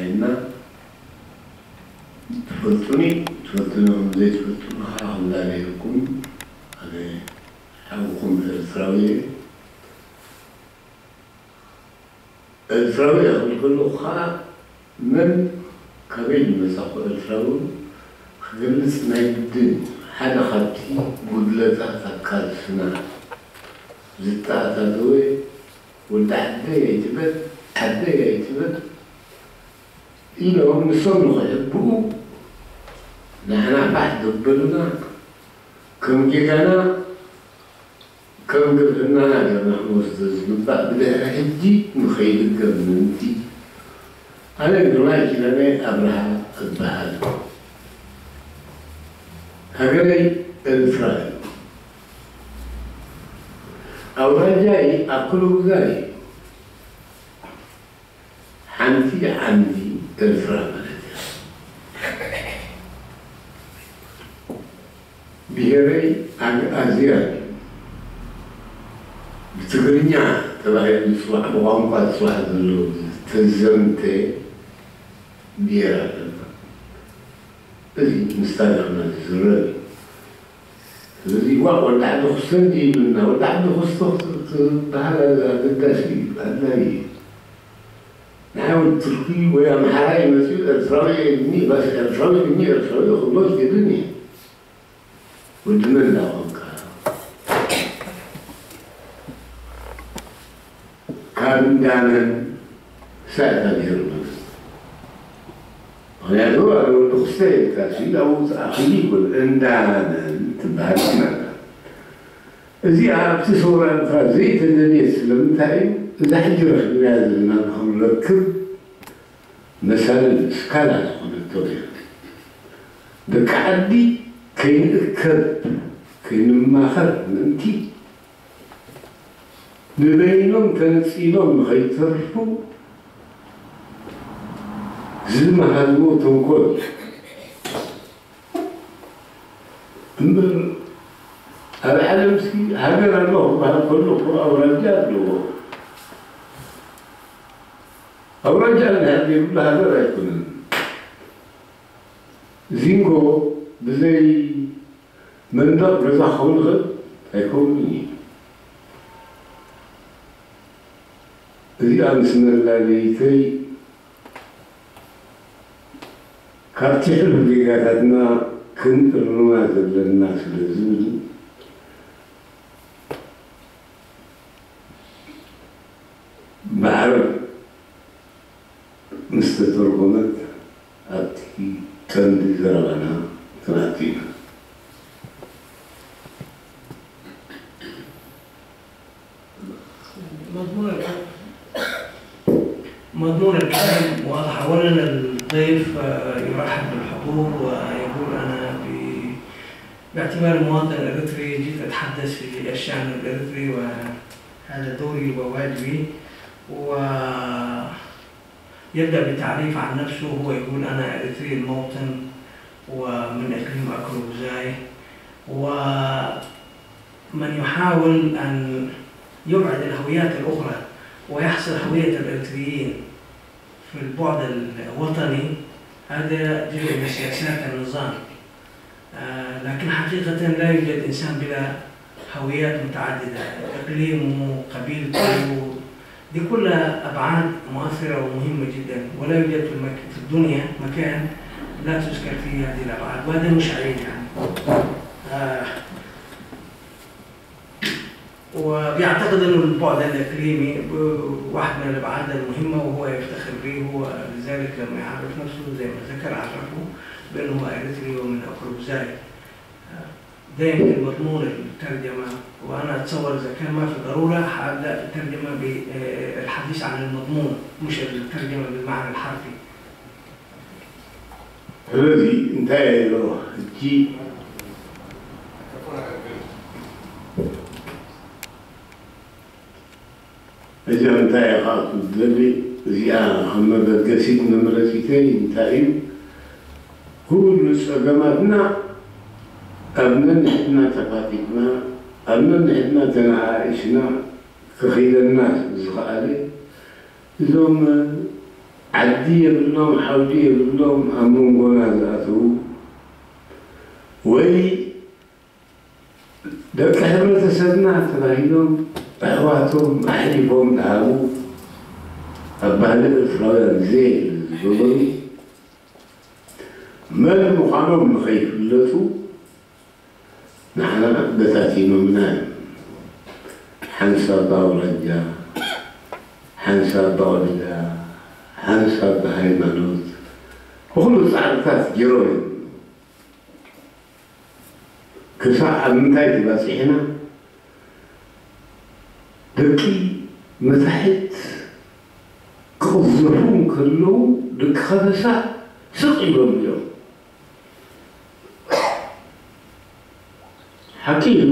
እና ትፈልጡኒ ትፈልጡኒ፣ ዘይትፈልጡኒ ከዓ ክላለየኩም። ኣነ ሓውኩም ኤርትራዊ እየ። ኤርትራዊ እየ ክብል ከለኹ ከዓ መን ካበይ ዝመጻኹ ኤርትራዊ ክገልጽ ናይ ግድን ሓደ ካብቲ ጉድለታት ኣብ ቃልስና ዝተኣታተወ፣ ወዲ ዓደይ ኣይትበል፣ ዓደይ ኣይትበል ኢሎም ንሶም ንኽሕብኡ ንዓና ፋሕ ዘበሉና፣ ከም ጌጋና ከም ግርህናና ጌርና ክንወስዶ ዝግባእ፣ ብድሕሪ ሕጂ ንኸይድገም ምእንቲ። ኣነ ግርማይ ኪዳነ ኣብርሃ እበሃል። ሃገረይ ኤርትራ እዩ። ኣውራጃይ ኣኩለጉዛይ እዩ። ሓንቲ ዓንዲ ኤርትራ ማለት እያ። ብሄረይ ኣግኣዝያን እዩ። ብትግርኛ ተባሂሉ ዝፅዋዕ፣ ብቋንቋ ዝፅዋዕ ዘሎ ዝተዘምተ ብሄር ኣለና። እዚ ምስ ታሪኽና ዝዝረብ እዩ። ስለዚ ዋእ ወዲ ዓዲ ኩስተ እንዲ ይብልና፣ ወዲ ዓዲ ኩስተ ክትበሃል ኣገዳሲ እዩ፣ ኣድላዪ እዩ። ንዓይ ወዲ ቱርኪ ወይ ኣምሓራይ መፂኡ ኤርትራዊ እየ ኢሉኒ፣ በስ ኤርትራዊ እየ ኢሉኒ፣ ኤርትራዊ እየ ክብሎ ዝግድን እየ። ወዲ መን እንዳኾንካ? ካብ እንዳመን ሳእታ ገይሩ ማለት። ምኽንያቱ ኣነ ወዲ ኩስተ ኢልካ ሲ ኣብኡ ዝኣኽል ይብል፣ እንዳመን ትበሃል ትመጣ። እዚኣ ኣብቲ ሰውራ እንኳ ዘይተደልየት ስለምንታይ እዩ? እዛ ሕጂ ረኺብናያ ዘለና ንኽንረክብ መሳልል ስካላ ዝኾነቶ ነይሩ። ደቂ ዓዲ ከይንእከብ፣ ከይንማኸር ምእንቲ፣ ንበይኖም ተነጺሎም ንኸይተርፉ ዝመሃዝዎ ተንኮል። እምበር ኣብ ዓለምሲ ሃገር ኣሎ ክበሃል ከሎ እኮ ኣውራጃ ኣለዎ። ኣውራጃ እንድሕር ዘይብሉ ሃገር ኣይኮነን። ዚንጎ ብዘይ መንደቕ ገዛ ክኸውን ይኽእል ኣይከውንን እዩ። እዚኣ ምስ መላለይተይ ካብቲ ሕሉፍ ጌጋታትና ክንእርማ ዘለና ስለ ዝብል፣ ብዓረብ ምስ ተተርጎመት ኣብቲ ቀንዲ ዘረባና ክንኣቱ ኢና። مضمون الكلام واضح. أولا الضيف، آه، يرحب بالحضور ويقول: أنا ب-، باعتباري مواطن إريتري جيت أتحدث في الشأن الإريتري، وهذا دوري وواجبي. ويبدأ بالتعريف عن نفسه، هو يقول: أنا إريتري الموطن ومن إقليم أكروزاي، ومن يحاول أن يبعد الهويات الأخرى ويحصر هوية الإريتريين في البعد الوطني، هذا جزء من سياسات النظام. آه، لكن حقيقة لا يوجد إنسان بلا هويات متعددة، إقليمه، قبيلته، دي كلها أبعاد مؤثرة ومهمة جدا، ولا يوجد في المك-، في الدنيا مكان لا تذكر فيه هذه الأبعاد، وهذا مش عيب يعني. آه، وبيعتقد إنه البعد الإقليمي ب-، واحد من الأبعاد المهمة، وهو يفتخر به، ولذلك لما يعرف نفسه زي ما ذكر عرفه بأنه هو إريتري ومن أكروزاي. ده يمكن مضمون الترجمة، وأنا أتصور إذا كان ما في ضرورة حأبدأ في الترجمة بالحديث عن المضمون، مش الترجمة بالمعنى الحرفي. ስለዚ እንታይ ኢሎ ሕጂ እዚኣ እንታይ ኢኻ ክትብል እዚኣ ከም መበገሲት መምረፂተይ እንታይ እዩ? ኩሉ ፀገማትና ኣብ ነንሕድና ተፋጢጥና ኣብ ነንሕድና ተነኣኢስና ክኸይደና ዝኸኣለ እዞም ዓዲ የብሎም፣ ዓውዲ የብሎም፣ ኣብ መንጎና ዝኣተዉ ወይ ደቂ ሕብረተሰብና ተባሂሎም ኣሕዋቶም ኣሕሊፎም ዝሃቡ፣ ኣብ ባህሊ ኤርትራውያን ዘየለ ዝገበሩ፣ መን ምዃኖም ንኸይፍለጡ ንዓና በታቲኖምና እዮም። ሓንሳብ ብኣውራጃ፣ ሓንሳብ ብኣውልዳ፣ ሓንሳብ ብሃይማኖት፣ ብኹሉ ጻዕርታት ገይሮም እዮም። ክሳዕ ኣብ ምንታይ ተባጺሕና፣ ደቂ መታሕት ክቕዘፉ እንከለዉ፣ ደቂ ከበሳ ስቕ ኢሎም እዮም። ሓቂ እዩ።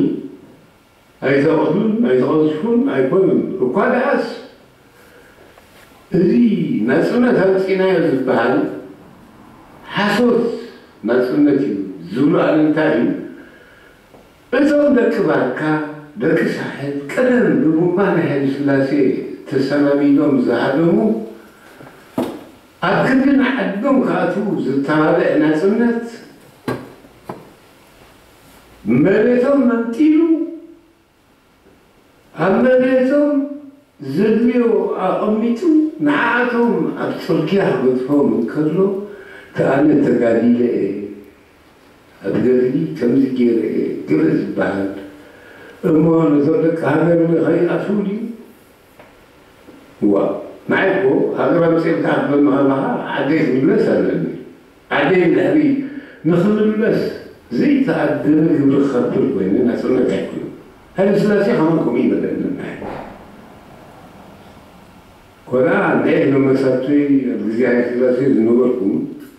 ኣይተቐትሉን ኣይተቐዝፉን ኣይኮኑን። እኳ ደኣስ፣ እዚ ናጽነት ኣምጺእናዮ ዝበሃል ሓሶት ናጽነት እዩ ዝብሉ ኣለ እንታይ እዩ? እዞም ደቂ ባርካ፣ ደቂ ሳሕል፣ ቀደም ብቡምባ ናይ ሃይለስላሴ ተሰናቢዶም ዝሃደሙ፣ ኣብ ክንዲ ንዓዶም ክኣትዉ ዝተባብዕ ናጽነት፣ መሬቶም መንጢሉ፣ ኣብ መሬቶም ዘድልዮ ኣቐሚጡ፣ ንዓኣቶም ኣብ ጽርግያ ክገድፎም እንከሎ፣ እቲ ኣነ ተጋዲለ እየ፣ ኣብ ገድሊ ከምዚ ገይረ እየ፣ ገለ ዝበሃል እሞ፣ ነዞም ደቂ ሃገር ከይኣትዉ ድዩ? እዋ፣ ንዓይ እኮ ሃገር ኣምጺእልካ ክትበኒ ከለኻ ዓደይ ክምለስ ኣለኒ። ዓደይ እንድሕሪ ንኽምለስ ዘይተኣደነ ግብሪ ክኸፍል ኮይነ ናጽነት ኣይኮነን። ሃይለስላሴ ከማን ከምኡ ይበለኒ ንዓይ። ኮና ናይ ኢሎም መሳብተይ ኣብ ግዜ ሃይለስላሴ ዝነበርኩም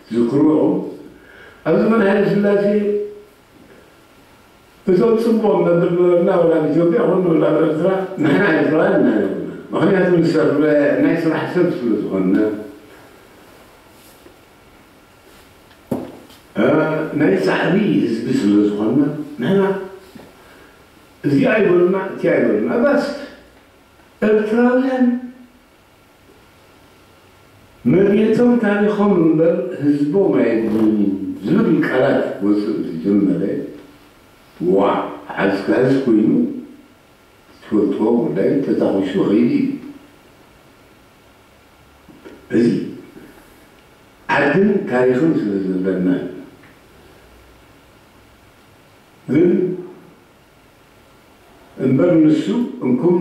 ትዝክርዎ ኢኹም። ኣብ ዘመን ሃይለስላሴ እቶም ጽቡቕ ነብል ነበርና፣ ወላ ኣብ ኢትዮጵያ ኹን ወላ ኣብ ኤርትራ፣ ንሕና ኤርትራውያን ኢና ነብልና። ምኽንያቱ ንሰብ ናይ ስራሕ ሰብ ስለ ዝኾንና፣ እ፣ ናይ ጻዕሪ ህዝቢ ስለ ዝኾንና፣ ንሕና እዚኣ ይበሉና፣ እቲኣ ይበሉና። ባስ ኤርትራውያን መሬቶም ታሪኾም እምበር ህዝቦም ኣየድልዩን እዩ ዝብል ቃላት ክወጽእ ዝጀመረ፣ ዋእ፣ ሓዝ ክሕዝ ኮይኑ ትፈልጥዎ ጉዳይ ተታኹሱ ይኸይድ እዩ። እዚ ዓድን ታሪኽን ስለ ዘለና እዩ። ግን እምበር ንሱ እንኩም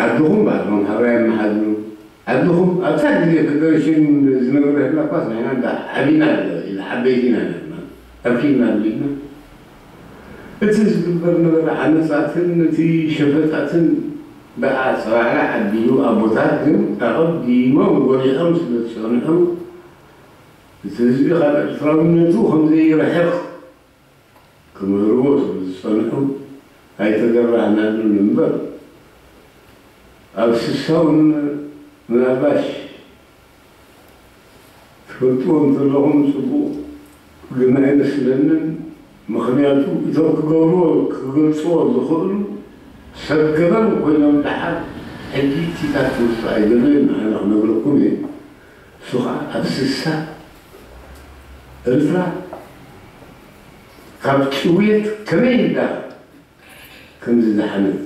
ዓድኹም ባዕልኹም ሓብራይ ኣመሓድሩ። ዓድኹም ኣብታ ግዜ ፌደሬሽን ዝነበረ ህላ እኳስ ንሕና እንዳ ዓቢና ኢለ ዓበይቲ ኢና ነርና። ኣብ ኪድና ኣቢልና እቲ ዝግበር ነበረ ዓመጻትን እቲ ሸፈጣትን ደኣ ጸባዕባዕ ኣቢሉ ኣቦታት ግን ኣቐዲሞም ጎሊሖም ስለ ዝጸንሑ እቲ ህዝቢ ካብ ኤርትራውነቱ ከም ዘይርሕቕ ክምህርዎ ስለ ዝጸንሑ ኣይተገራህናሉን እምበር፣ ኣብ ስሳውን ምናልባሽ ትፈልጥዎ እንተለኹም ጽቡቕ ግን ኣይመስለንን። ምኽንያቱ እቶም ክገብርዎ ክገልጽዎ ዝኽእሉ ሰብ ገበን ኮይኖም ደሓር ሕጂ ቲታት ክመጽእ ኣይደለዩን። ኣነ ክነግረኩም እየ። እሱ ኸዓ ኣብ ስሳ ኤርትራ ካብ ጭውየት ከመይ ኢላ ከም ዝደሓነት።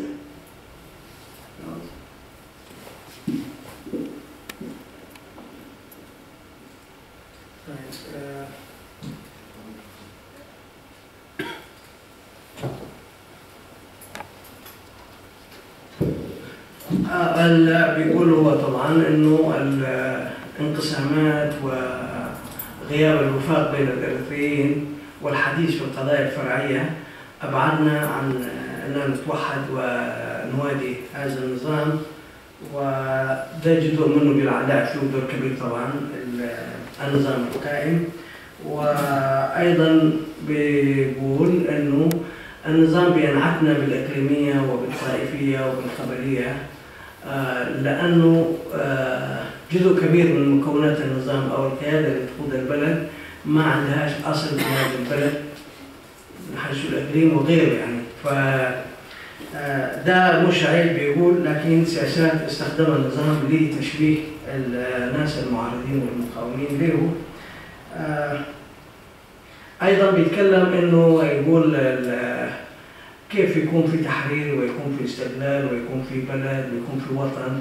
آه، ال-، بيقول هو طبعًا إنه الانقسامات وغياب الوفاق بين الإريتريين والحديث في القضايا الفرعية أبعدنا عن أننا نتوحد ونواجه هذا النظام، وده جزء منه بيلعب، له دور كبير طبعًا، ال-، النظام القائم. وأيضًا بيقول إنه النظام بينعتنا بالإقليمية وبالطائفية وبالقبلية، آه، لأنه، آه، جزء كبير من مكونات النظام أو القيادة اللي تقود البلد ما عندهاش أصل في هذا البلد، من حيث الإقليم وغيره يعني. ف، آه، ده مش عيب بيقول، لكن سياسات استخدمها النظام لتشويه الناس المعارضين والمقاومين له. آه، أيضًا بيتكلم إنه يقول ال- كيف يكون في تحرير ويكون في استقلال ويكون في بلد ويكون في وطن،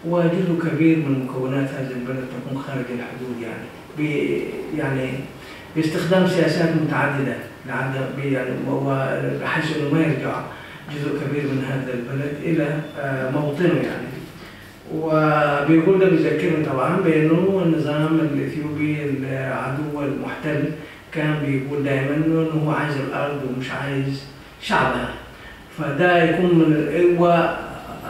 وجزء كبير من مكونات هذا البلد تكون خارج الحدود، يعني ب- يعني باستخدام سياسات متعددة لعدم ب- يعني بحيث إنه ما يرجع جزء كبير من هذا البلد إلى آه، موطنه، يعني. وبيقول ده بيذكرني طبعًا بأنه النظام الإثيوبي العدو المحتل كان بيقول دائمًا إنه هو عايز الأرض ومش عايز شعبها. فده يكون من ال- هو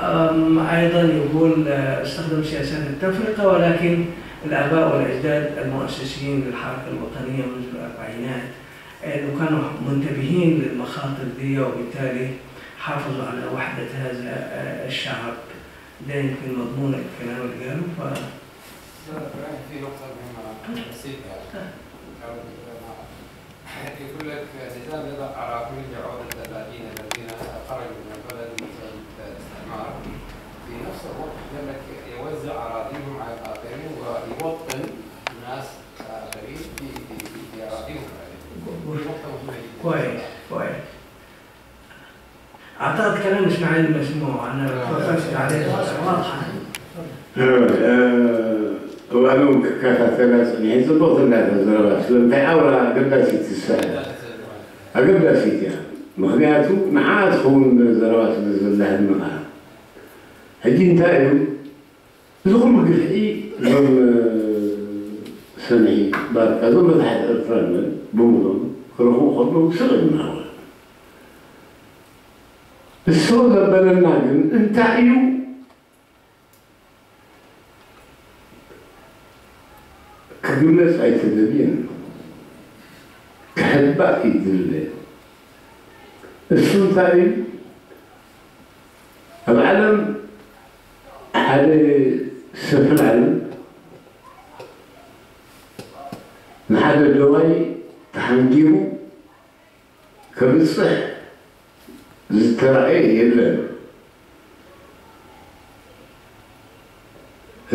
أم، أيضًا يقول آه، استخدم سياسات التفرقة، ولكن الآباء والأجداد المؤسسين للحركة الوطنية منذ الأربعينات إنه كانوا منتبهين للمخاطر دي، وبالتالي حافظوا على وحدة هذا آه، الشعب. ده يمكن مضمون الكلام اللي قاله. ف أستاذ إبراهيم، في نقطة مهمة نسيتها. يقول لك: نظام يضع عراقيل لعودة اللاجئين الذين خرجوا من البلد بسبب الاستعمار. في نفس الوقت قال لك: يوزع أراضيهم على الآخرين ويوطن ناس آخرين في في في أراضيهم. هذه نقطة مهمة جدا. كويس، كويس. أعتقد كلام إسماعيل مسموع، أنا فصلت عليه واضحة. እዋኑ ክከታተላ ፅኒሐ። ፅቡቅ ትላተ ዘረባ ስለምንታይ ኣውራ ኣገዳሲት ትስሕብ ኣገዳሲት እያ። ምክንያቱ ንዓ ትኸውን ዘረባ ስለ ዘላህልንኻ። ሕጂ እንታይ እዩ እዚ ኩሉ ግፍዒ? እዞም ሰንዒ ባርካ እዞም መታሕት ኤርትራ ንበል ብምሎም ክረኽቡ ከለዉ ስቕ ኢልና ንወ እሱ ዘበለና ግን እንታይ እዩ ክግለጽ ኣይተደልየን። ክሕባእ ይድለ። እሱ እንታይ እዩ? ኣብ ዓለም ሓደ ሰፍላል ንሓደ ደዋይ ተሓንጊሩ ከብጽሕ ዝተራእየ የለን።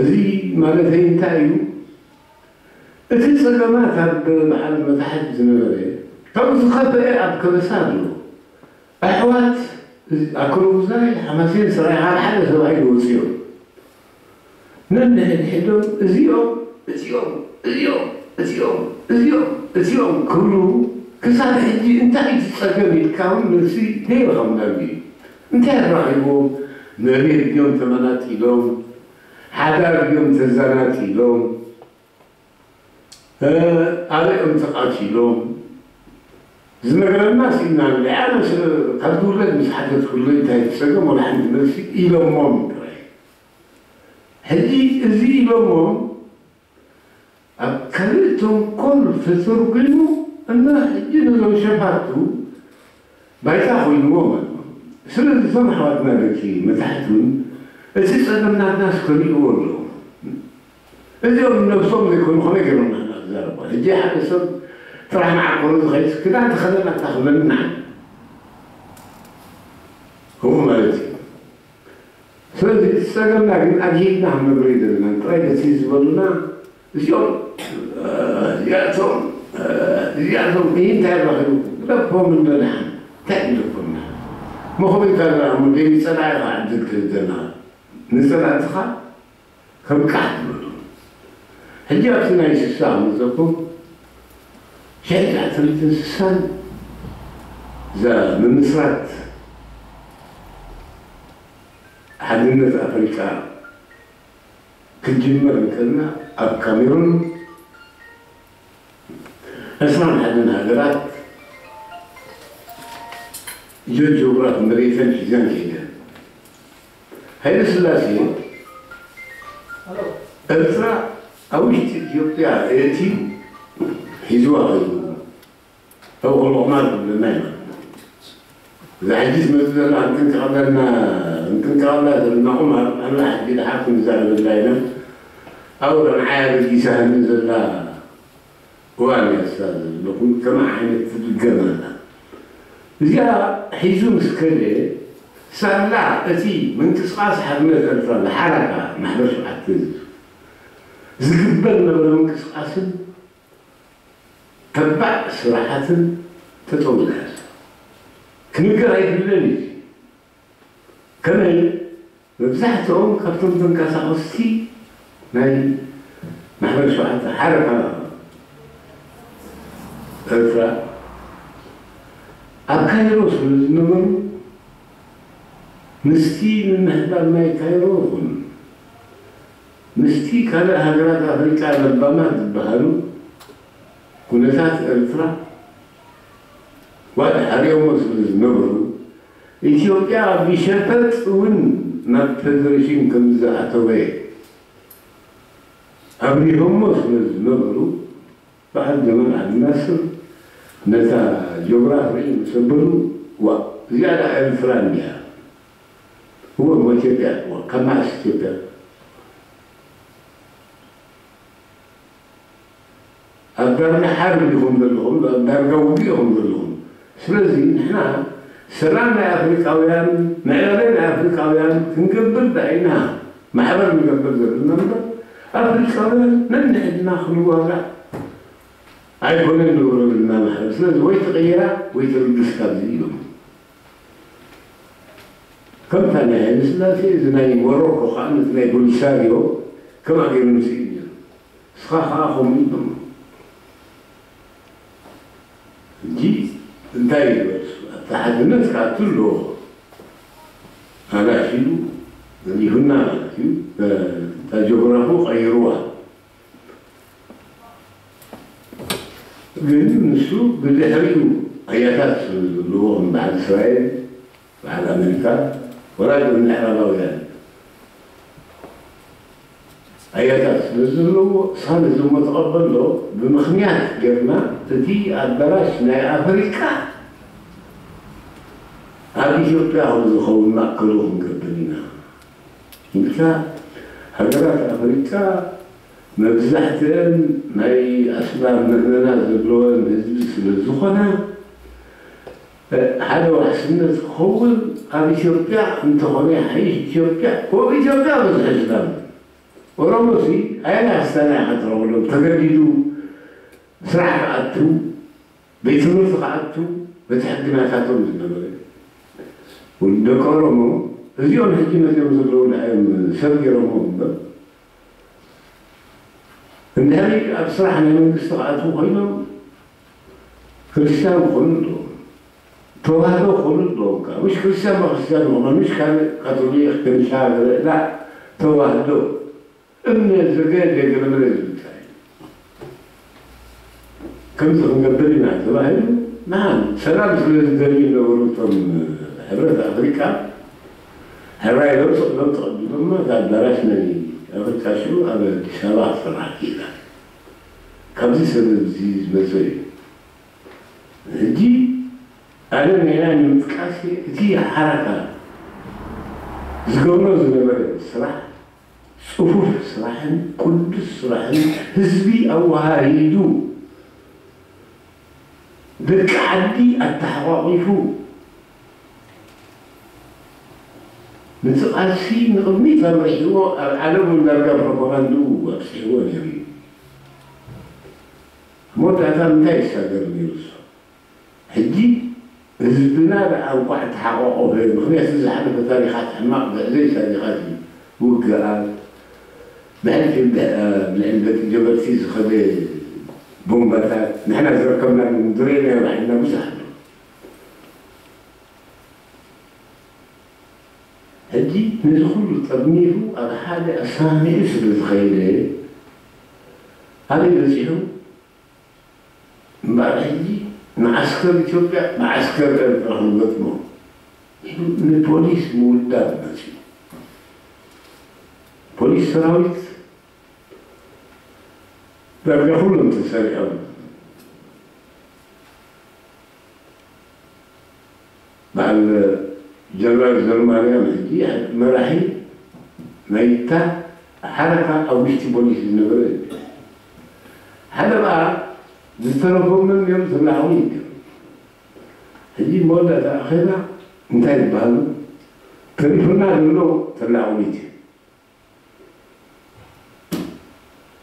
እዚ ማለተይ እንታይ እዩ? እቲ ጸገማት ኣብ በዓል መታሕት ዝነበረ ካብኡ ዝኸፍአ ኣብ ከበሳ ኣሎ። ኣሕዋት ኣክረጉዛይ ሓማሴን ሰራይ ሓደ ሓደ ሰብኣይ ዝወፅኡ እዮም። ነንሕድሕዶም እዚኦም እዚኦም እዚኦም እዚኦም እዚኦም እዚኦም ክብሉ ክሳብ ሕጂ እንታይ እዩ እቲ ጸገም ኢልካ እውን መልሲ ዘይረኸብናሉ እዩ። እንታይ ኣራኺብዎም? መሬት ድዮም ተመናጢሎም? ሓዳር ድዮም ተዘናጢሎም? ኣበይ እዮም ተቓቲሎም? ዝነግረና ስኢና ንሪኣ። ኣነ ስለ ካብ ዝውለድ ምስ ሓተትኩሉ እንታይ ትጸገም ወላ ሓንቲ መልሲ ኢሎሞም ጥራይ። ሕጂ እዚ ኢሎሞም ኣብ ካልእ ተንኮል ተተርጒሙ እና ሕጂ ነዞም ሸፋቱ ባይታ ኮይንዎም ኣሎ። ስለዚ እዞም ኣሕዋትና ደቂ መታሕት እውን እቲ ጸገም ናትናስ ከሪእዎ ኣለዎም። እዚኦም ነብሶም ዘይኮኑ ከመይ ገይሮም ንሕና ክዛረቡ? ሕጂ ሓደ ሰብ ጥራሕ መዓኮሩ ዝኸይድ ክዳን ተኸደን ኣታ ክብለኒ ንዓይ ከምኡ ማለት እዩ። ስለዚ እቲ ጸገምና ግን ኣግሂድና ክንነግሮ ኣይደለናን። ጥራይ በቲ ዝበሉና እዚኦም እዚኣቶም እዚኣቶም ይህ እንታይ ረኺቡ ግደፎም እንዶ ደሓን እንታይ ግደፎም ደሓን መኽበይታ ደኣ እሞ ደይ ጸላኢ ኸዓ ዕድል ክህብ ዘለና ንጸላእትኻ ከም ቃሕ ትብሉ። ሕጂ ኣብቲ ናይ ስሳ ክመፀኩም ሽሕቲ ዓሰርተ ስሳን እዛ ምምስራት ሓድነት ኣፍሪቃ ክጅመር እንከልና ኣብ ካሜሩን ዕስራን ሓደን ሃገራት ጆን ጂኦግራፍ መሬተን ሒዘን ከይደን። ሃይለ ስላሴ ኤርትራ ኣብ ውሽጢ ኢትዮጵያ ኣእትዩ ሒዝዋ ከይዱ። ተወከል ዑማር ዝብለና ኢና። እዛ ሕጂ ትመጽእ ዘላ እንጥንቀቐለና እንጥንቀቐላ ዘለና ዑማር ኣላ ሕጂ ደሓር ክንዛረበላ ኢና። ኣውራ ንዓይ ኣበጊሳህኒ ዘላ እዋን እያ እሳ ዘለኹም ከመ ዓይነት ትድገም ኣላ። እዚኣ ሒዙ ምስ ከደ ሳላ እቲ ምንቅስቃስ ሓርነት ኤርትራ ዝሓራካ ማሕበር ሸውዓተ ህዝቢ ዝግበር ነበረ ምንቅስቃስን ተባዕ ስራሓትን ተጠውላስ ክንገር ኣይፍለን እዩ። ከመይ መብዛሕትኦም ካብቶም ተንቀሳቐስቲ ናይ ማሕበር ሸውዓተ ሓረካ ኤርትራ ኣብ ካይሮ ስለ ዝነበሩ ምስቲ ምምሕዳር ናይ ካይሮ ይኹን ምስቲ ካልእ ሃገራት ኣፍሪቃ ለባማት ዝበሃሉ ኩነታት ኤርትራ ዋዳ ሓሪኦሞ ስለ ዝነበሩ ኢትዮጵያ ብሸፈጥ እውን ናብ ፌደሬሽን ከም ዝኣተወ ኣብሪሆሞ ስለ ዝነበሩ በዓል ጀማል ዓብድናስር ነታ ጂኦግራፍ ርኢ ምስ ኣበሉ ዋ እዚኣ ደኣ ኤርትራ እንዲያ እወ እሞ ኢትዮጵያ እዋ ካብ መዓስ ኢትዮጵያ ኣብ ዳርጋ ሓርብ ኢኹም ዘለኹም ኣብ ዳርጋ ውግእ ኢኹም ዘለኹም ስለዚ ንሕና ሰላም ናይ ኣፍሪቃውያን ምዕባለ ናይ ኣፍሪቃውያን ክንገብር ዳኢና ማሕበር ንገብር ዘለና እምበር ኣፍሪቃውያን ነንሕድና ክንዋጋእ ኣይኮነን ንብሎ ዘለና ማሕበር ስለዚ ወይ ትቕይራ ወይ ትርግስ ካብዚ ኢሎም ከምታ ናይ ሃይለስላሴ እዚ ናይ ሞሮኮ ከዓ ነቲ ናይ ቦሊሳሪዮ ከምኣ ገይሩ ንስኢድ ነይሩ እስኻ ከዓ ከምኡ ኢሎም ሕጂ እንታይ ይበል ኣብቲ ሓድነት ክኣቱ ኣለዎ ኣናሽ ኢሉ ገዲፉና ማለት እዩ እታ ጂኦግራፉ ቀይርዋ ግን ንሱ ብድሕሪኡ ኣያታት ስለ ዘለዎ ከም በዓል እስራኤል በዓል ኣሜሪካ ወላ ግን ምዕራባውያን ኣያታት ስለ ዘለዎ እሳ ነዚ እሞ ተቐበሎ ብምኽንያት ጌርና እቲ ኣዳራሽ ናይ ኣፍሪቃ ኣብ ኢትዮጵያ ከም ዝኸውን ማእከሉ ክንገብር ኢና ኢልካ ሃገራት ኣፍሪቃ መብዛሕትአን ናይ ኣስላም ምእመናን ዘለወን ህዝቢ ስለ ዝኾና ሓደ ዋሕስነት ክኸውን ኣብ ኢትዮጵያ እንተኾነ ይሓይሽ ኢትዮጵያ ኮብ ኢትዮጵያ ብዙሕ ኣስላም ኦሮሞሲ ኣየናይ ክስታን ኢኻ ትረኽበሎም ተገዲዱ ስራሕ ክኣቱ ቤት ትምህርቲ ክኣቱ በቲ ሕጊ ናታቶም ዝነበረ ደቂ ኦሮሞ እዚኦም ሕጂ መፅኦም ዘለዉ ንዓዮም ሰብ ገይሮሞ እምበር እንድሕሪ ኣብ ስራሕ ናይ መንግስቲ ክኣትዉ ኮይኖም ክርስትያን ክኾኑ ኣለዎም ተዋህዶ ክኾኑ ኣለዎም ከዓ ምሽ ክርስትያን ማ ክርስትያን ዝኾኑ ምሽ ካልእ ካቶሊክ ከኒሻ ገለ ላ ተዋህዶ እምነት ዘገደ ገለ መለ ዝብል ጥራይ ከምዚ ክንገብር ኢና ተባሂሉ ንዓን ሰላም ስለ ዝደልዩ ነበሩ እቶም ሕብረት ኣፍሪቃ ሕራይ ለውጢ ክለውጢ ቀቢሎማ እዛ ኣዳራሽ ናይ ኣፍሪቃ ሽዑ ኣብ ኣዲስ ኣበባ ክትስራሕ ክኢላ ካብዚ ሰበብ እዚ ዝመፀ እዩ ሕጂ ኣነ ሜላ ንምጥቃስ እቲ ሓረካ ዝገብሮ ዝነበረ ስራሕ ፅፉፍ ስራሕን ቅዱስ ስራሕን ህዝቢ ኣወሃሂዱ ደቂ ዓዲ ኣተሓቋቒፉ ነቲ ቃልሲ ንቕድሚት ኣምሪሕዎ ኣብ ዓለም እውን ዳርጋ ፕሮፓጋንድኡ ኣብፅሕዎ ነይሩ እዩ። መወዳእታ እንታይ ይሳገር ነይሩ እሱ? ሕጂ ህዝብና ደኣ እንኳዕ ተሓቋቖፈ፣ ምኽንያቱ ዝሓለፈ ታሪኻት ሕማቕ ግዕዘይ ታሪኻት እዩ። ውግኣት፣ ብሕልፊ ልዕሊ ደቂ ጀበርቲ ዝኸደ ቦምባታት፣ ንሕና ዝረከብናሉ ዝረኣናዮ ባዕልና ብዙሕ ኣሎ። ሕጂ ነዚ ኩሉ ጠርኒፉ ኣብ ሓደ ኣሰማሚዑ ስለ ዝኸይደ ኣበይ በፂሑ እምበኣር ሕጂ ንዓስከር ኢትዮጵያ ብዓስከር ኤርትራ ክንገጥሞ ኢሉ ንፖሊስ ምውዳብ መፂኡ። ፖሊስ ሰራዊት ዳርጋ ኩሎም ተሰሪዖም። በዓል ጀነራል ዘርማርያም ሕጂ መራሒ ናይታ ሓረካ ኣብ ውሽጢ ፖሊስ ዝነበረ ሓደ በኣ ዝተረፎምን እዮም ዝለዓሉ እዮም ሕጂ መወዳእታ ኣኼባ እንታይ ይበሃሉ ተሪፉና ዘሎ ተላዕውሊት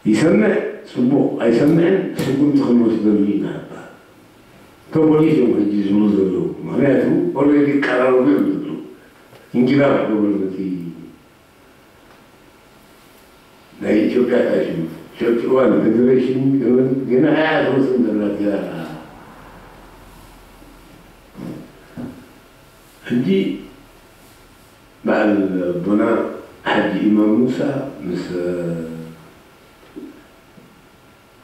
እዩ ይሰምዕ ጽቡቕ ኣይሰምዕን ስጉምቲ ክንወስደሉ ኢና እባ። እቶም ፖሊስ እዮም ሕጂ ዝብሉ ዘለዉ። ምኽንያቱ ኦልሬዲ ይቀራረቡ እዮም ዘለዉ። እንጊዳ ክገብሩ ነቲ ናይ ኢትዮጵያ ታሽሙ ሸርቂ እዋን ፌዴሬሽን ገመን ገና ኣይኣተወትን ዘላ እቲኣ ሕጂ በዓል ኣቦና ሓጂ ኢማም ሙሳ ምስ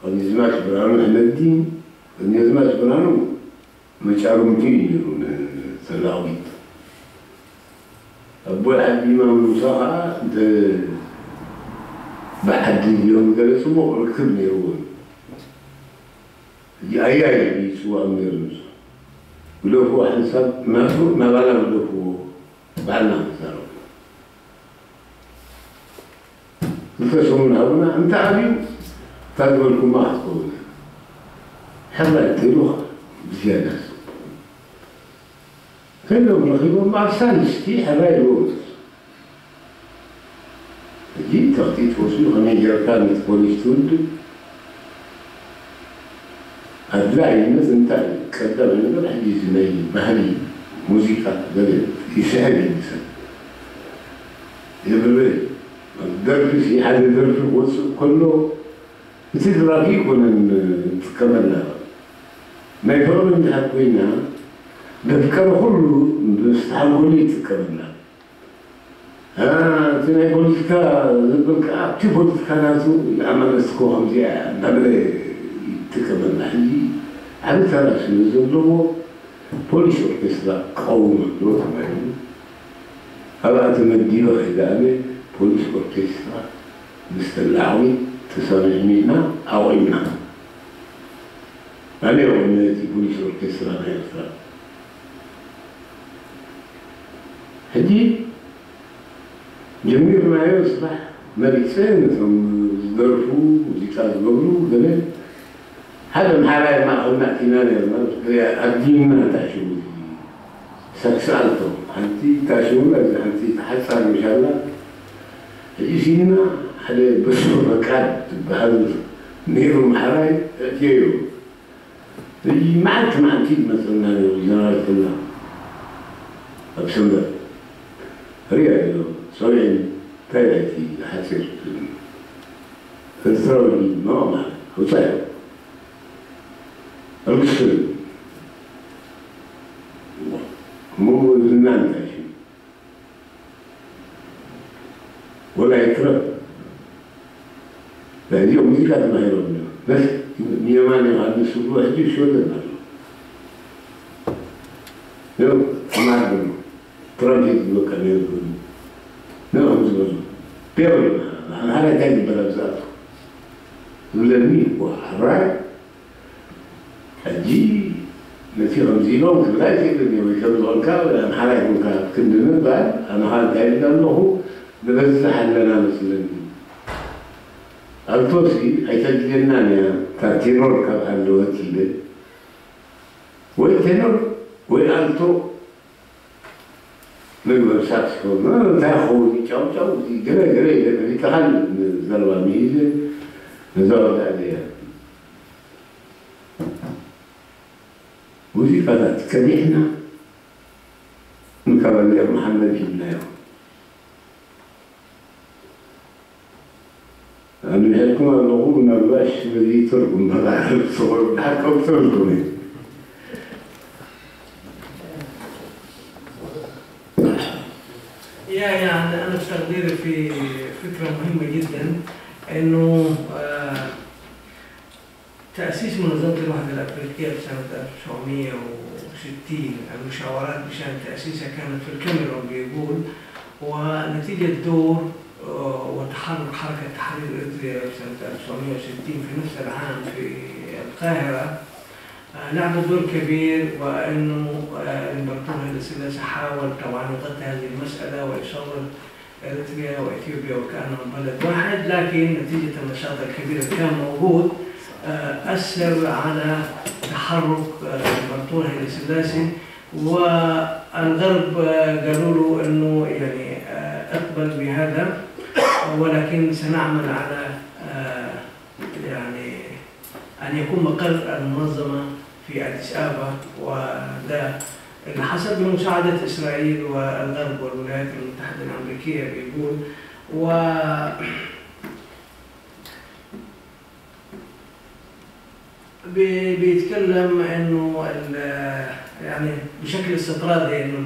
ቀኛዝማች ብርሃኑ ኣሕመድዲን፣ ቀኛዝማች ብርሃኑ መጫርምቱ እዩ ነይሩ ንሰላዊት። ኣቦይ ሓጂ ኢማም ሙሳ ከዓ እንተ ብዓዲ ድዮም ገለ ፅቡቕ ርክብ ነይርዎም። ሕጂ ኣያይ እዩ ዝፅዋኦም ነይሩ ንሱ። ግደፍዎ ሓንሳብ ናቱ ናባና ግደፍዎ ባዕልና ንዛረብ። ክልተ ሰሙን ሃቡና፣ እንተ ኣብዩ እታ ዝበልኩማ ክትከውን እያ። ሕራይ ተይሉ ኸዓ ብዝያዳ ሰብ ከይዶም ረኺቦም ኣብ ሳልስቲ ሕራይ ኢልዎም። ሕጂ ተኽቲት ወስዱ ከመይ ጌርካ ነቲ ፖሊስ ትውድእ? ኣድላይነት እንታይ እዩ? ቀዳማይ ነገር ሕጂ እዚ ናይ ባህሊ ሙዚቃ ገለ ይስሕብ እዩ ንሰብ። የብርህ። ደርፊ ሲ ሓደ ደርፊ ክወፅእ ከሎ እቲ ድራፊ ይኮነን ዝጥቀመላ። ናይ ፍቕሪ እንድሕር ኮይና ዘፍቀረ ኩሉ ምስ ተሓንጎሉ ይጥቀመላ። እቲ ናይ ፖለቲካ ዝብል ከዓ ኣብቲ ፖለቲካ ናቱ ንኣመለስኮ ከምዚኣ እንዳበለ ይጥቀመላ። ሕጂ ዓብዪ ተራ ስለ ዘለዎ ፖሊስ ኦርኬስትራ ክቐውም ኣለዎ ተባሂሉ ኣብኣ ተመዲበ ከይደ ኣነ ፖሊስ ኦርኬስትራ ምስ ተላዕዊ ተሰሚዕኒ ኢና ኣቑምና። ኣነ ኣቑመ እቲ ፖሊስ ኦርኬስትራ ናይ ኤርትራ። ሕጂ ጀሚርናዮ ስራሕ መሪፀ ነቶም ዝደርፉ ሙዚቃ ዝገብሩ ገለ ሓደ ኣምሓራይ ማእኸልና ኣእቲና ነርና ኣዲና ታሽሙ ሰክስ ኣልቶ ሓንቲ ታሽሙላ እዚ ሓንቲ ተሓፃር ምሻላ ሕጂ ሲና ሓደ በሱ ፈቃድ ዝበሃል ነይሩ ኣምሓራይ ኣእትየዮ። እዚ መዓልቲ መዓልቲ ይመፀና ነይሩ ጀነራል ክላ ኣብ ሰንበት ሪያ ዶ ሰብዒን እንታይ ናይቲ ሓፂር ኤርትራዊ ድማ ማለት ውፃኢ ኣልግስር እሞ ዝና እንታይ ሽም ወላ ይትረፍ ናይዚኦም ሙዚቃ ተማሂሮም እዮም ነስ ንየማን ዮሃንስ ዝብሉ ሕጂ ይሽወደን ኣሎ ዮ ተማር ትራፊክ ዝበቃ ነይሩ ኮይኑ ንኦም ዝበሉ ቢሮ ኣምሓራ እንታይ ዝበለ ብዛቱ ዝብለኒ እኮ ሓራይ ሕጂ ነቲ ከምዚ ኢሎም ክብላ ይክእልን እየ ወይ ከም ዝኾንካ ኣምሓራ ይኮንካ ክንዲ ምባል ኣነኻ እንታይ ኢልና ኣለኹ ንበዝሕ ኣለና መስለኒ ኣልቶሲ ኣይተድልየናን እያ እታ ቴኖር ካብ ኣለወት ይብል ወይ ቴኖር ወይ ኣልቶ ምግበር ሳክስፎን እንታይ ክኸውን ጫውጫው ገለ ገለ ኢለ ፈሊጠኻል ዘረባ ምሂዘ ነዛ ወዳእ እያ ሙዚቃታት ቀዲሕና ንካባልየር መሓመድ ሂብናዮ ኣንሄድኩም ኣለኹ ምናልባሽ በዚ ትርጉም ተባህል ዝሰበሩ ድሓር ቀብፀልኩም እዩ يا يعني أنا في تقديري في فكرة مهمة جدا إنه آه، تأسيس منظمة الوحدة الأفريقية في سنة ألف وتسعمية وستين، المشاورات بشأن تأسيسها كانت في الكاميرون بيقول، ونتيجة دور آه، وتحرك حركة تحرير إريتريا في سنة ألف وتسعمية وستين في نفس العام في القاهرة آه، لعبت دور كبير، وإنه آه، الإمبراطور هيلي سلاسي حاول طبعا يغطي هذه المسألة ويصور إريتريا وإثيوبيا وكأنهم بلد واحد، لكن نتيجة النشاط الكبير اللي كان موجود آه، أثر على تحرك آه، الإمبراطور هيلي سلاسي، والغرب آه، قالوا له إنه يعني آه، اقبل بهذا، ولكن سنعمل على آه، يعني أن يكون مقر المنظمة في أديس أبابا، وده اللي حصل بمساعدة إسرائيل والغرب والولايات المتحدة الأمريكية بيقول. و بي- بيتكلم إنه ال- يعني بشكل استطرادي إنه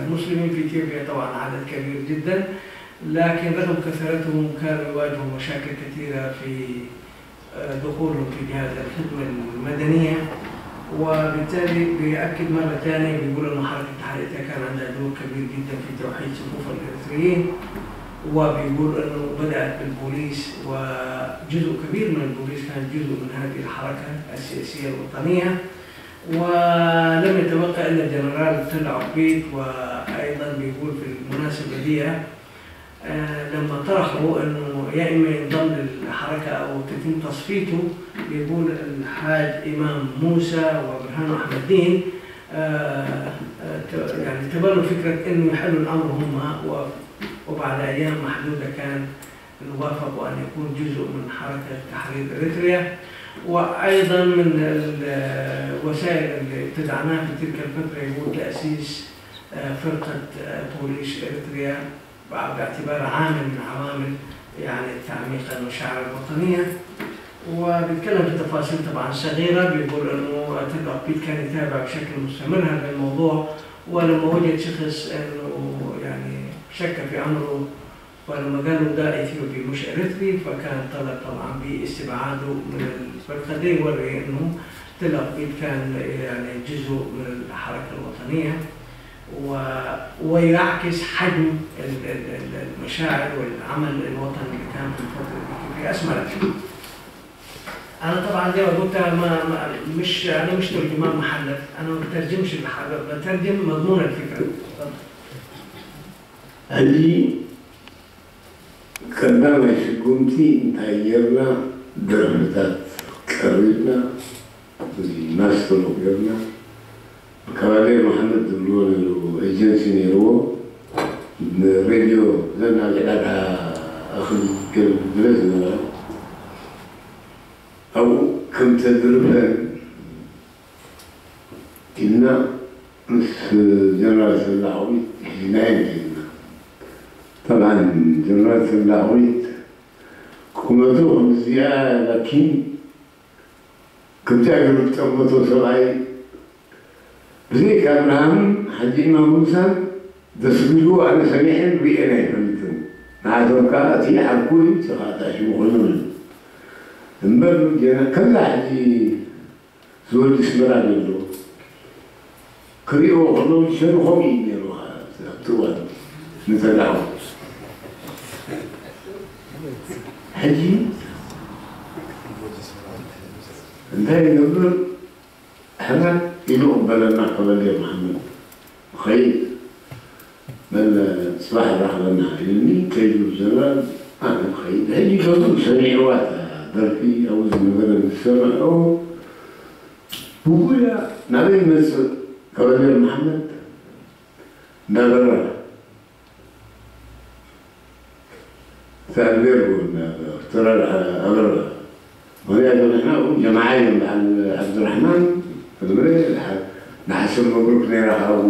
المسلمين في إثيوبيا طبعًا عدد كبير جدًا، لكن رغم كثرتهم كانوا يواجهوا مشاكل كثيرة في دخولهم في جهاز الخدمة المدنية. وبالتالي بيأكد مرة ثانية، بيقول إنه حركة تحرير كان عندها دور كبير جدًا في توحيد صفوف الإريتريين، وبيقول إنه بدأت بالبوليس، وجزء كبير من البوليس كان جزء من هذه الحركة السياسية الوطنية. ولم يتبقى إلا الجنرال تل عبيد. وأيضًا بيقول في المناسبة دي، آه، لما طرحوا إنه يا إما ينضم للحركة أو تتم تصفيته، بيقول الحاج إمام موسى وبرهان أحمد الدين، آه، آه، ت- يعني تبنوا فكرة إنه يحلوا الأمر هم، و- وبعد أيام محدودة كان وافقوا أن يكون جزء من حركة تحرير إريتريا. وأيضًا من الوسائل اللي ابتدعناها في تلك الفترة هو تأسيس، آه، فرقة، آه، بوليس إريتريا، باعتبارها عامل من عوامل، يعني، تعميق المشاعر الوطنية. وبيتكلم في تفاصيل طبعًا صغيرة، بيقول إنه تل عبيد كان يتابع بشكل مستمر هذا الموضوع، ولما وجد شخص إنه، يعني، شك في أمره، ولما قالوا ده إثيوبي مش إريتري، فكان طلب طبعًا باستبعاده من الفرقة. ده يوري إنه تل عبيد كان، يعني، جزء من الحركة الوطنية، و... ويعكس حجم ال- ال- ال- المشاعر والعمل الوطني اللي كان في الفترة دي في أسمرة. أنا طبعًا زي ما قلت، أنا ما ما- مش أنا مش ترجمان محلل، أنا ما بترجمش الحاجة، بترجم مضمون الفكرة. اتفضل. ሕጂ ቀዳማይ ስጉምቲ እንታይ ጌርና? ደርፍታት ቀሪብና፣ እዚ ማስተር ጌርና፣ ካባሌር መሓመድ ዝብልዎ ነይሩ፣ ኤጀንሲ ነይርዎ፣ ንሬድዮ ዘን ኣብ ዕዳጋ እኽሊ ገለ ዝነበረ፣ ኣብኡ ከም ተድርፈን ኢልና ምስ ጀነራል ተላዓዊት ሒዝናየን ከይድና። ጠብዓን ጀነራል ተላዓዊት ቁመቱ ከምዚኣ ላኪን ከምዚኣ ገይሩ ዝጠመቶ ሰብኣይ ብዘይካ ኣብርሃምን ሓጂ ኢማም ሙሳን ዘስግድዎ ኣነ ሰሚዐን ርእየን ኣይፈልጥን። ንዓቶም ከዓ እቲ ዓርኩ እዩ፣ እቲ ከዓ እታ ሽሙ ኮይኖም እዮም። እምበር ጀነ- ከምዛ ሕጂ ዝወዲ ኣስመራ ዘሎ ክሪእዎ ከለዉ ሸኑ ከምኡ እዩ ነይሩ። ኣብቲ እዋን ንተላዓው ሕጂ እንታይ ይገብር? ሕራይ ኢሉ ቅበለና ከበል መሓመድ ኸይድ በለ፣ ጽባሕ ራኸበና ኢሉኒ። ከይዱ ጀነራል ኣነ ኸይድ። ሕጂ ገዙ ሰሚዕዋ እታ ደርፊ ኣብኡ ዝነበረ ዝሰምዖ ብጉያ ናበይ ይመጽእ? ከበል መሓመድ እንዳበረረ ተኣልቤር ተራር ኣበረረ። ምክንያቱ ንሕና እውን ጀማዓ እዮም። በዓል ዓብዱራሕማን ፍልምረ ንሓሰብ መብሩክ ነይራ ካብኡ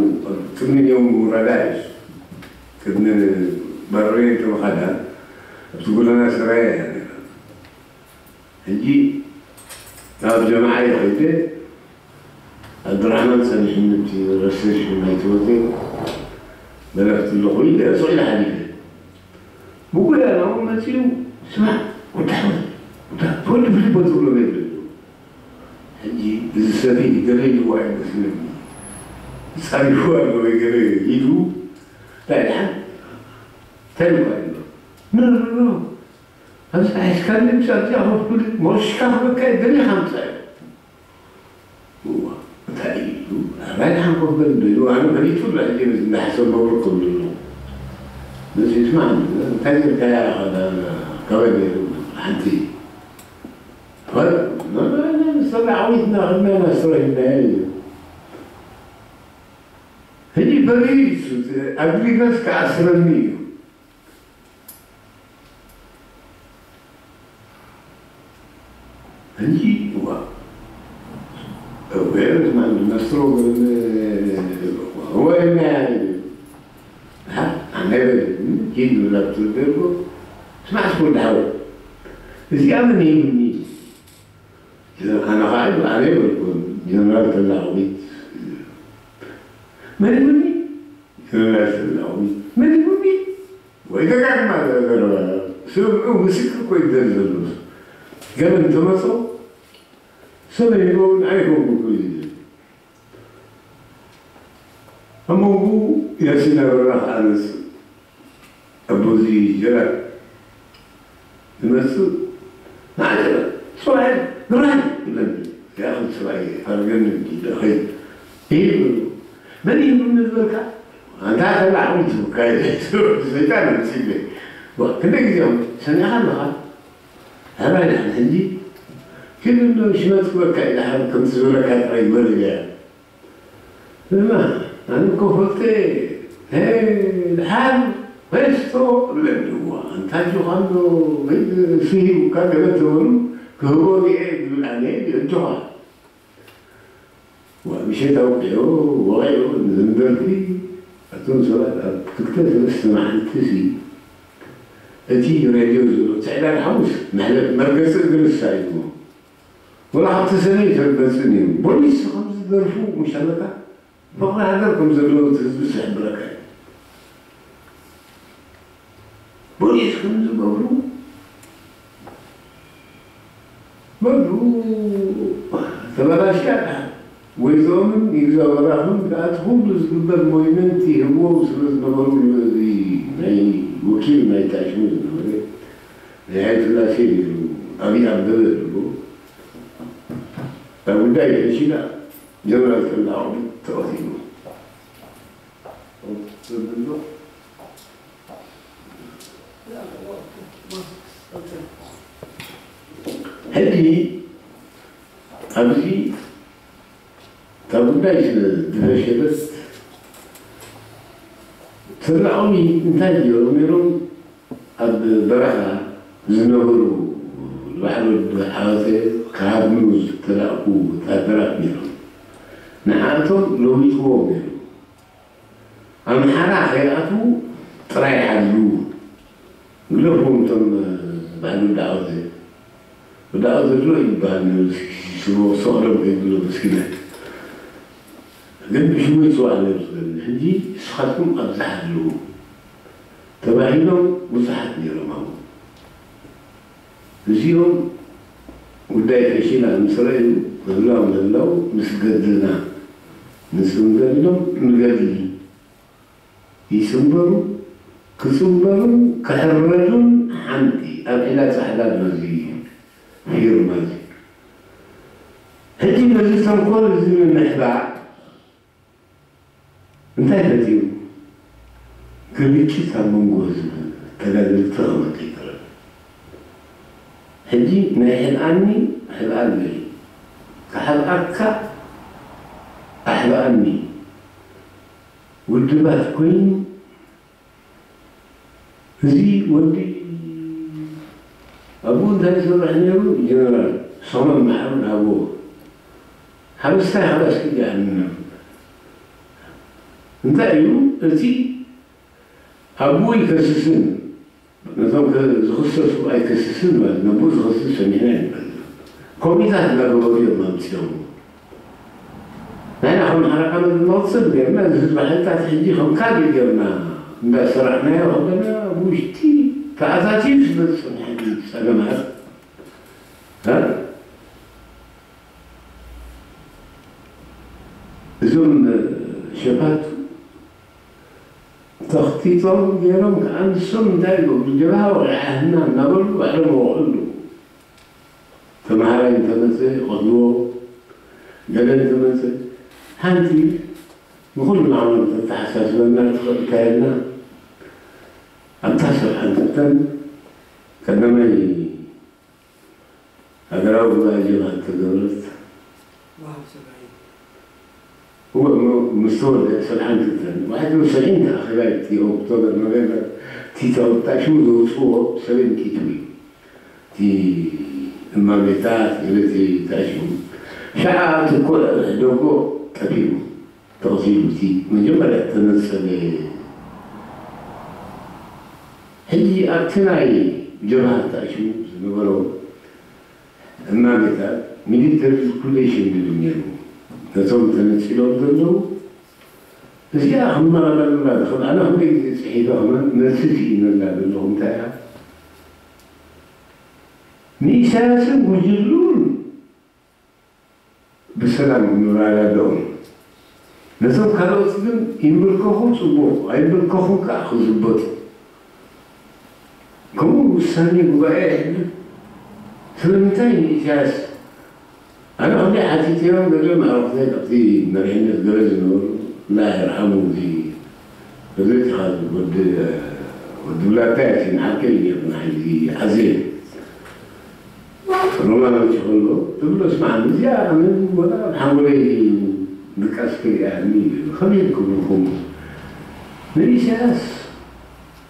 ቅድሚ ዮም ወረዳ እዩ። ቅድሚ በርሬ ተመኻዳ ኣብቲ ጎደና ሰራየ እያ ነይራ። ሕጂ ናብ ጀማዓ ይኸይደ ዓብዱራሕማን ጸኒሕኒ እቲ ረሴሽን ናይቲ ሆቴል መለኽቲ ኣለኹ ኢለ ስቕ ኢለ ሓሊፈ። ብጉያ ናብኡ መጺኡ ስማዕ ወዲ ኣሕመድ ወዲ ኣሕመድ ወዲ ፍሊፖ ትብሎ ነይሩ። ሕጂ እዚ ሰብይ ገለ ኢልዎ ኣይመስለኒ። ጸሪፉ ኣሎ ወይ ገለ ኢሉ እንታይ ደሓን እንታይ ኢልዎ ኣሎ። ኖ ኖ ኖ ኣብዚ ሒዝካኒ ምስ ኣብዚኣ ኮፍ ክብል ሞሽካ ክበካ ደሊኻ ምጻእ እዩ። እዋ እንታይ እዩ ኣባይ ደሓን ኮፍ በል እንዶ ኢሉ ኣነ ፈሊጡ ኣሎ። ሕጂ ነዚ እንዳሓሰብ መብሩክ ክብል ኣለዎ። ነዚ ስማዕ እንታይ ጌርካያ ኢኻ ካበል ነይሩ ሓንቲ ፈል ሰብዓ ዓዊትና ክድናና ስረሂብናዮ እዩ። ሕጂ በርዩ እዩ እሱ ኣግሪፈስ ክኣስረኒ እዩ። እንጂ እዋ እወ ማን መስሎ ግን ወይና ኣነ ኪድ ላብትደርጎ ስማዕ ስኩል ዳሓው እዚኣ ምን ይብኒ ኣነ ኸዓ ኣነ ይበልኩን ጀነራል ተላዊ መን ይብኒ ጀነራል ተላዊ መን ይብኒ ወይ ደጋግማ ዘረባ ስምዑ ምስክር እኮ ይደል ዘሎ ገበን ተመጾ ሰበይ ይኸውን ኣይኸውን ክብል ይደል ኣብ መንጎ ያሲን ኣበራ ከዓነስ ኣቦዚ ጀራ ዝመጽእ ንዓጀራ ሰብኣይ ግራይ ይብለኒ ያኹን ሰብኣይ ኣርገኒ ዳኸይ ይህብ መን ይህብኒ ዝበልካ ኣንታ ተላዕኩም ትብካይ ሰይጣን ኣምሲለ ክንደይ ግዜ ሰሚዕካ ኣለኻ ኣባይ ሕጂ ግን ሽመት ክበካ ኢላ ከምቲ ዝበለካ ጥራይ ይበል እያ እማ ኣነ እኮ ፈልጠ ድሓር ሬስቶ እብለኒ እዋ ኣንታ ኣጆኻ ኣሎ ስሂቡካ ገለ ተበሉ ክህቦ ሪኤ ዝብል ኣነ እጆኻ ምሸት ኣውቂዑ ወቒዑ ንዝንደርፊ ኣቶም ሰባት ኣብ ክልተ ሰለስተ መዓልቲ ሲ እቲ ሬድዮ ዝብሎ ትዕዳግ ሓሙስ መሕለፍ መርገፂ እግርሳ እዩ ወላ ካብቲ ሰበይ ተርገፅን እዩ ቦሊስ ከም ዝደርፉ ምሻለካ ፍቕሪ ሃገር ከም ዘለዎ እቲ ህዝቢ ዝሕብረካ እዩ ቦሊስ ከም ዝገብሩ በሉ ተበላሽያ ወይ ዞምን ይግዛው በራኹም ከኣ እቲ ኩሉ ዝግበር ሞኒመንት ይህብዎም ስለ ዝነበሩ እዚ ናይ ወኪል ናይ ታሽሙ ዝነበረ ናይ ሃይለ ስላሴ ነይሩ ኣብይ ኣበበ ዝብሎ ኣብ ጉዳይ ፈሺላ ጀነራል ተላዓሉ ተቐቲሉ ዘብሎ ሕጂ ኣብዚ እታ ጉዳይ ስለ ዝፈሸለት ተላዓሉ እንታይ ገይሮም ነይሮም ኣብ በረኻ ዝነበሩ ባሕሪ ወዲ ዓወተ ክሃድኑ ዝተላእኩ ወታደራት ነይሮም። ንዓቶም ለዊጥዎም ነይሩ። ኣምሓራ ከይኣትዉ ጥራይ ሓድሩ ግደፍዎም እቶም ባሕሪ ወዲ ዓወተ ወዲ ዓወተ ድሮ ይበሃል ነይሩ ስለ ወሶ ቀደም ከይብሎ መስኪናይ ግን ብሽሙ ይፅዋዕ ነይሩ ዝገርም ሕጂ ንስኻትኩም ኣብዚ ሓድሩ ተባሂሎም ብዙሓት ነይሮም ኣብኡ እዚኦም ጉዳይ ፈሺላ ምስ ረኣዩ ምህላው ምህላው ምስ ገድልና ንፅንበር ኢሎም ንገድሊ ይፅንበሩ ክፅንበሩን ክሕረዱን ሓንቲ ኣብ ዒላ ፃሕላ ነዚ ፊርማ እዚ ሕጂ ነዚ ተንኮል እዚ ንምሕባእ እንታይ ፈጢሩ? ግርጭት ኣብ መንጎ ህዝቢ ተጋደልቲ ክመጽእ ይኽእል። ሕጂ ናይ ሕልኣኒ ሕልኣኒ እዩ። ክሓልኣካ ኣሕልኣኒ ውድባት ኮይኑ እዚ ወዲ ኣብኡ እንታይ ዝሰርሕ ነይሩ ጀነራል ሰሎን ማሕሙድ ሃብዎ ሓረስታይ ሓረስቲ ዲኣ ንነብር እንታይ እዩ እቲ ኣብኡ ይከስስን ነቶም ዝኽሰሱ ኣይከስስን ማለት ነብኡ ዝኸስስ ሰሚዕና ይንፈልጥ ኮሚታት እናገበሩ እዮም ኣምፅኦም ናይና ከም ሓረቃ መግቢ መቕፅል ጌርና እዚ ህዝቢ ሓይልታት ሕጂ ከም ካልእ ጌርና እንዳሰራሕናዮ ከለና ውሽጢ ተኣታትዩ ዝመፅእ ናይ ሕጂ ፀገማት እዞም ሸፋቱ ተኽቲጦም ገይሮም ከዓ ንሶም እንታይ ይገብሩ ጀብሃ ወቂዓህና እናበሉ ባዕሎም ወቕዕሉ ተምሃራይ እንተመፀ ይቐትልዎ ገለ እንተመፀ ሓንቲ ንኹሉ ዓመት ተተሓሳስበና ትኽእል ካየልና ኣብታ ሰብዓን ክልተን ቀዳማይ ሃገራዊ ጉባኤ ጀብሃ ተገብረት እወ እሞ ምስ ተወልደ ሰብዓን ክልተን ዋሕዲ ሰብዒን ተኣኺባ እቲ ኦክቶበር ኖቬምበር እቲ ተወጣሽሙ ዘውፅዎ ሰበን ኪቱ እዩ እቲ እማቤታት ገለቲ ተኣሽሙ። ሸዓ ትኩዕ ደጎ ጠፊኡ ተቐቲሉ። እቲ መጀመርያ ተነጸለ። ሕጂ ኣብቲ ናይ ጀብሃ ተኣሽሙ ዝነበሮ እማቤታት ሚሊተሪ ሊኩዴሽን ይብል ነይሩ። ነቶም ተነጺሎም ዘለዉ እዚኣ ክመቐለልና ንኽእል። ኣነ ክንደይ ግዜ ጽሒፈ ከማን መልሲ ስኢነላ ዘለኹ እንታይ እያ? ንኢሳያስን ጉጅሉን ብሰላም ክንረዳድኦም፣ ነቶም ካልኦት ግን ይምልከኹ ጽቡቕ፣ ኣይምልከኹን ከኣ ክዝበጡ። ከምኡ ውሳኔ ጉባኤ የለን። ስለምንታይ ንኢሳያስ ኣነ ከምዚ ሓቲተዮም ገለ መዕረኽተይ ካብቲ መሪሕነት ገለ ዝነበሩ፣ ኣላህ ይርሓሙ፣ እዚ እዚ ወዲ ወዲ ብላታ ያሲን ሓቀይ እዩ፣ ንዓይ እዚ ሓዘ ሮማ መጺኡ ከሎ ትብሎ፣ ስማዕ፣ እዚኣ ኣነ ወላ ኣብ ሓንጎለይ ድቃስ ከይኣኒ፣ ከመይ ክብልኩም፣ ንኢሳያስ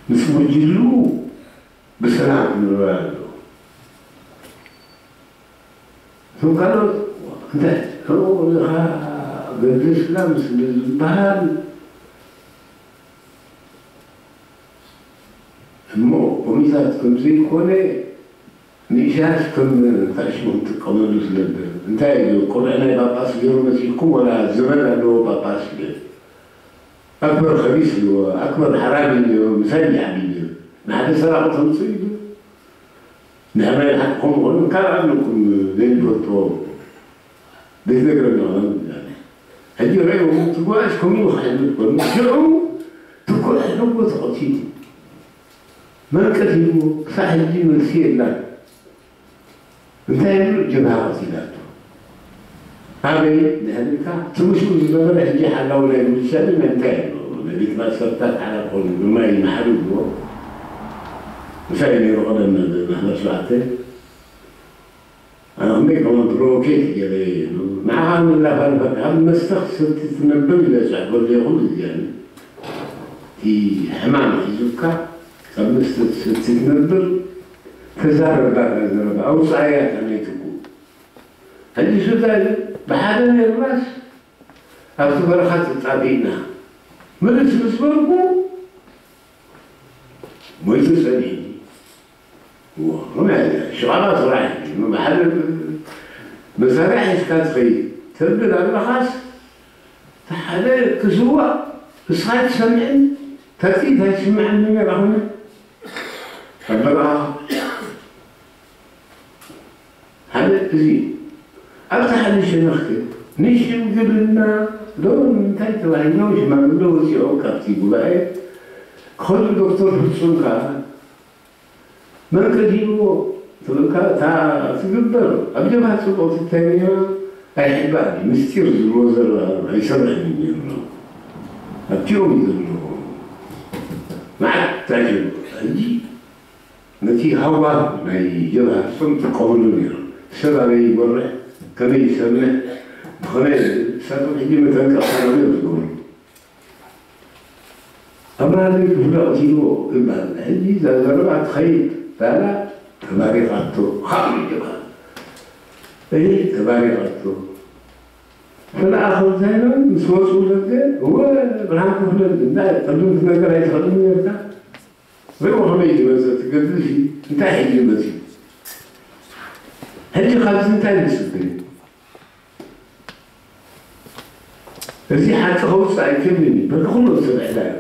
ምስ ጉጅሉ ብሰላም ክንረዳድኦ። እቶም ካልኦት እንታይ ከምኡ ኢኻ ገድስና ምስ ዝበሃል እሞ ኮሚታት ከም ዘይኮነ ንኢሳያስ ከም ታሽሙ ክጥቀመሉ ስለ ዝደለ። እንታይ እዩ ቁርዕ ናይ ጳጳስ ገይሩ መጺእኩም ወላ ዘመድ ኣለዎ ጳጳስ ይብል። ኣክበር ከቢስ ይብልዎ፣ ኣክበር ሓራሚ ይብልዎ፣ ምሳይ ይሓቢ ይብል። ንሓደ ሰራቂ ተምጽኡ ይብል። ንሕና ሓቅኹም ምዃኑ ካልእ ኣለኩም ዘይንፈልጦ ዘይትነግረና ኾነ። ሕጂ ረእይዎም ትጓዓዝ ከምኡ ክሕልፍ ኮኑ። ሽዑ ትኩዕ ሕልዎ ተቐቲሉ። መን ቀቲልዎ? ክሳዕ ሕጂ መልሲ የላን። እንታይ ኢሉ ጀብሃ ቀቲላቶ? ኣበይ? ድሕሪካ እቲ ምስኡ ዝነበረ ሕጂ ሓላዊ ናይ ሚሊሻ ድዩ ናይ እንታይ ኣሎ? ናይ ቤት ማእሰርታት ሓላፊ ኮይኑ ድማ ይመሓሉ ይብልዎ። ምሳይ ነይሩ ቀደም ማሕበር ሸውዓተ። ኣነ ክንደይ ከማን ፕሮቮኬት ገይረ ኢሉ ንዓኻ ንላፋልፈካ፣ ኣብ መስተ ክትሰቲ ትነብር ኢለ ዝጽሕፈሉ እየ ኩሉ ግዜ። ኣነ እቲ ሕማም ሒዙካ ካብ መስተ ትሰቲ ትነብር፣ ተዛረብ ባዕላ ዘረባ፣ ኣውጽኣያ እታ ናይ ትኩ። ሕጂ ሱዳን ብሓደ ኔርናስ ኣብቲ በረኻ ተጻቢእና ምልስ ምስ በልኩ ሞይቱ ጸኒሑ። እዎ፣ ከመይ ዓይነት ሽቓባ ስራሕ እዩ። ብሓደ መሳርያ ሒዝካ ትኸይድ ተብል ኣለኻስ፣ እቲ ሓደ ክስዋእ ንስኻ ኣይትሰምዕን፣ ተጥይት ኣይትስምዕን ነይራ ኾነ። ኣብ በረኻ ሓደ እዚ እዩ። ኣብቲ ሓደ ሸነኽ ግን ንሽምግልና ዶ እንታይ ተባሂሎም ሽማግለ ወፂኦም ካብቲ ጉባኤ ክኸዱ ዶክተር ፍጹም ከኣ መን ቀቲልዎ ትብልካ እታ ትግበር ኣብ ጀብሃ ጽብቕቲ እንታይ ነይራ ኣይሕባእን እዩ። ምስጢር ዝብልዎ ዘሎ ኣይሰርሕን እዩ ነይሩ። ኣብቲኦም እዩ ዘለዎ መዓት እንታይ እዩ ሕጂ ነቲ ሃዋህ ናይ ጀብሃ እሶም ይጥቀምሉ ነይሮም። ሰብ ኣበይ ይጎርሕ፣ ከመይ ይሰምዕ፣ ብኸመይ ንሳቶም ሕጂ መጠንቀቕታ ነገር ዝገብሩ። ኣማራጺ ክፍለ ቀቲልዎ ይበሃል። ሕጂ እዛ ዘረባ ትኸይድ ባላ ተባሪኻቶ፣ ካብ ይበሃል። እይ ተባሪኻቶ። ፈለኣ ከምዛ ኢሎም ምስ ወፁ ደገ፣ እወ ብርሃን ክፍለ እንታይ ቅድም ትነገር ኣይትኽእልን ነርካ። ርእይዎ ከመይ እዩ ዝመፀ እቲ ገድሊ፣ እንታይ ሕጂ መፂኡ? ሕጂ ካብዚ እንታይ ንፅበ? እዚ ሓቂ ከውፅእ ኣይክእልን እዩ። በቲ ኩሎም ሰብ ዕዳ እዩ።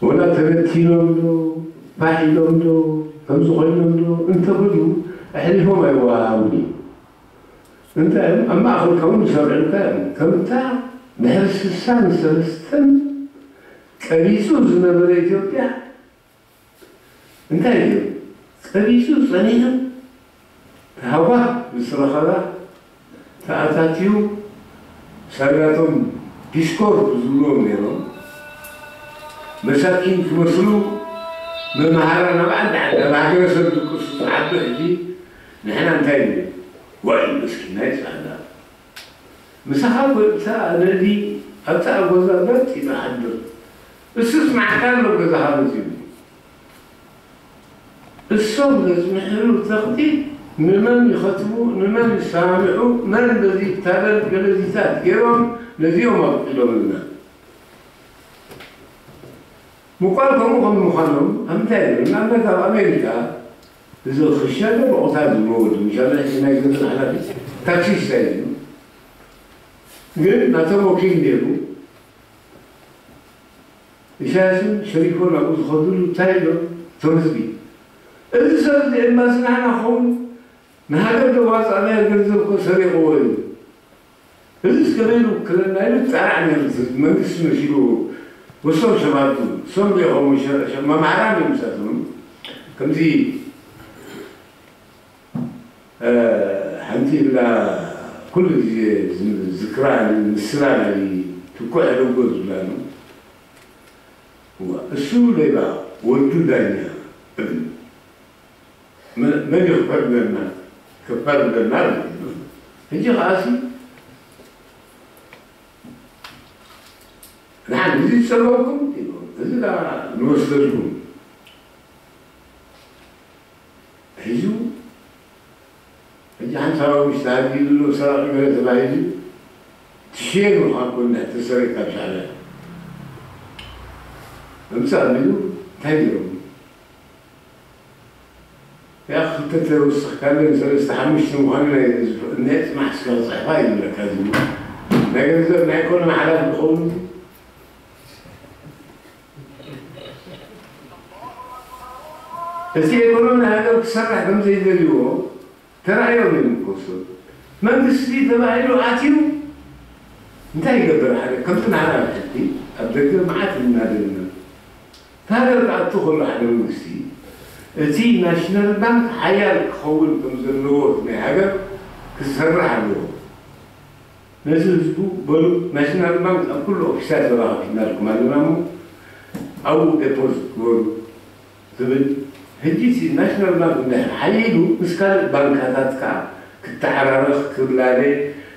ወላ ተበቲኖም ዶ፣ ፋሕ ኢሎም ዶ፣ ከምዚ ኮይኖም ዶ እንተበሉ ኣሕሊፎም ኣይወሃሃቡን እዩ። እንታይ እዮም? ኣብ ማእኸል ከምኡ ዝሰርዑልካ እዮም። ከምታ ድሕሪ ስሳን ሰለስተን ቀቢፁ ዝነበረ ኢትዮጵያ እንታይ እዩ? ቀቢፁ ጸኒሑ ሃዋህ ምስ ረኸባ ተኣታትዩ ሳላቶም ዲስኮር ዝብልዎም ነይሮም። መሳኪን ክመስሉ መምሃራ ናብ ዓዲ ዓዲ ኣብ ሃገረ ሰብ ድቅሱ ዝዓዱ ሕጂ ንሕና እንታይ ንብል? ዋይ መስኪን ናይ ጻዕዳ ምሳኻ እታ ንእዲ ኣብታ ጎዛ በጥ ይትሓድር። እሱስ መዓካ ኣሎ ገዛኻ መጺኡ። እሶም ዘጽንሕሉ ተኽቲ ንመን ይኸትቡ፣ ንመን ይሰማምዑ፣ መን በዚ ይታለል፣ ገለዚታት ገይሮም ነዚኦም ኣብቂሎምልና። ምቋል ከምኡ ከም ምዃኖም ኣብ እንታይ ይብል? ንኣብነት ኣብ ኣሜሪካ እዚ ክሻ ዶ ብቑታ ዝብልዎ ወዲ ምሻ ናይ ገንዘብ ሓላፊ ታክሲስታ እዩ። ግን ናቶም ወኪል ነይሩ። ኢሳያስን ሸሪፎን ኣብኡ ዝኸዱሉ እንታይ ኢሎም? እቶም ህዝቢ፣ እዚ ሰብ እዚ ኤምባሲ ንዓና ክኸውን ንሃገር ዘዋፅኣናዮ ገንዘብ እኮ ሰሪቕዎ እዩ። እዚ እስከ መን ይውክለና ኢሉ ጣራዕ ነይሩ። መንግስቲ መሲሉ ወሶም ሸማቱ እሶም ዘይኸውን መማዕራን እዮም ምሳቶም ከምዚ ሓንቲ ብላ ኩሉ ግዜ ዝክራ ምስላ ናይ ትኩዕ ሕደጎ ዝብላ ነው። እሱ ሌባ ወዱ ዳኛ እብል መን ይኽፈል ብለና ክፈል ብለና። ሕጂ ከዓሲ ንሓን እዚ ዝጸገምኩም እዚ ንወስደልኩም ሒዙ ሕጂ ሓንሳብ ኣብ ውሽጢ ሃዲኡ ዘሎ ሰራቒ ገለ ተባሂሉ ትሽየን ምዃን ኮነ ተሰሪቕ ካብ ሻዕብያ ምምጻእ ኣቢሉ እንታይ ገይሮም? ያ ክልተ ተወሰኽካለን ሰለስተ ሓሙሽተ ምዃኑ ናይ ናይ ጽናሕ ስጋ ዝጽሕፋ ይብለካ እዚ ናይ ገንዘብ ናይ ኢኮኖሚ ሓላፊ ክኸውን እቲ ኢኮኖሚ ሃገር ክሰርሕ ከም ዘይደልይዎ ተራእዮም እዮም እኮ። ሰብ መንግስቲ ተባሂሉ ኣትዩ እንታይ ይገብር? ሓደ ከምቲ ንዓና ኣብ ሕጊ ኣብ ደገ መዓት እናደልና ሃገር ክኣቱ ከሎ ሓደ መንግስቲ እቲ ናሽናል ባንክ ሓያል ክኸውን ከም ዘለዎ ናይ ሃገር ክሰርሕ ኣለዎ። ነዚ ህዝቡ በሉ ናሽናል ባንክ ኣብ ኩሉ ኦፊሳት ተባሃፊናልኩም ኣለና እሞ ኣብኡ ዴፖዚት ግበሩ ትብል። ሕጂ እቲ ናሽናል ባንክ እንድሕር ሓይሉ ምስ ካልእ ባንካታት ከዓ ክተዓራረኽ ክላለ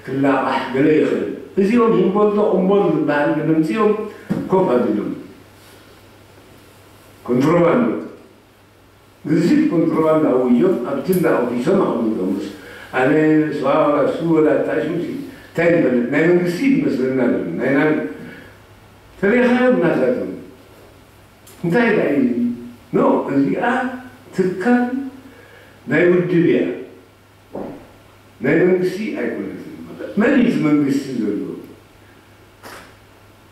ክላቃሕ ገለ ይኽእል። እዚኦም ሂምቦልዶ ቁምቦል ዝበሃል ገለ ምፅኦም ኮፍ ኣቢሎም ኮንትሮባንዶ ግዝፍ ኮንትሮባንድ ኣውጆም ኣብቲ እንዳ ኦፊሶም ኣቐሚጦምስ ኣነ ስዋ ወላ እሱ ወላ እታ ሽምሲ እንታይ ንፈልጥ ናይ መንግስቲ እዩ ዝመስለና ዘሎ ናይ ናን ተሪኻዮም ናታቶም እንታይ ዳ እዩ ኖ እዚኣ ትካል ናይ ውድብ እያ ናይ መንግስቲ ኣይኮነትን መን እዩ እቲ መንግስቲ ዘሎ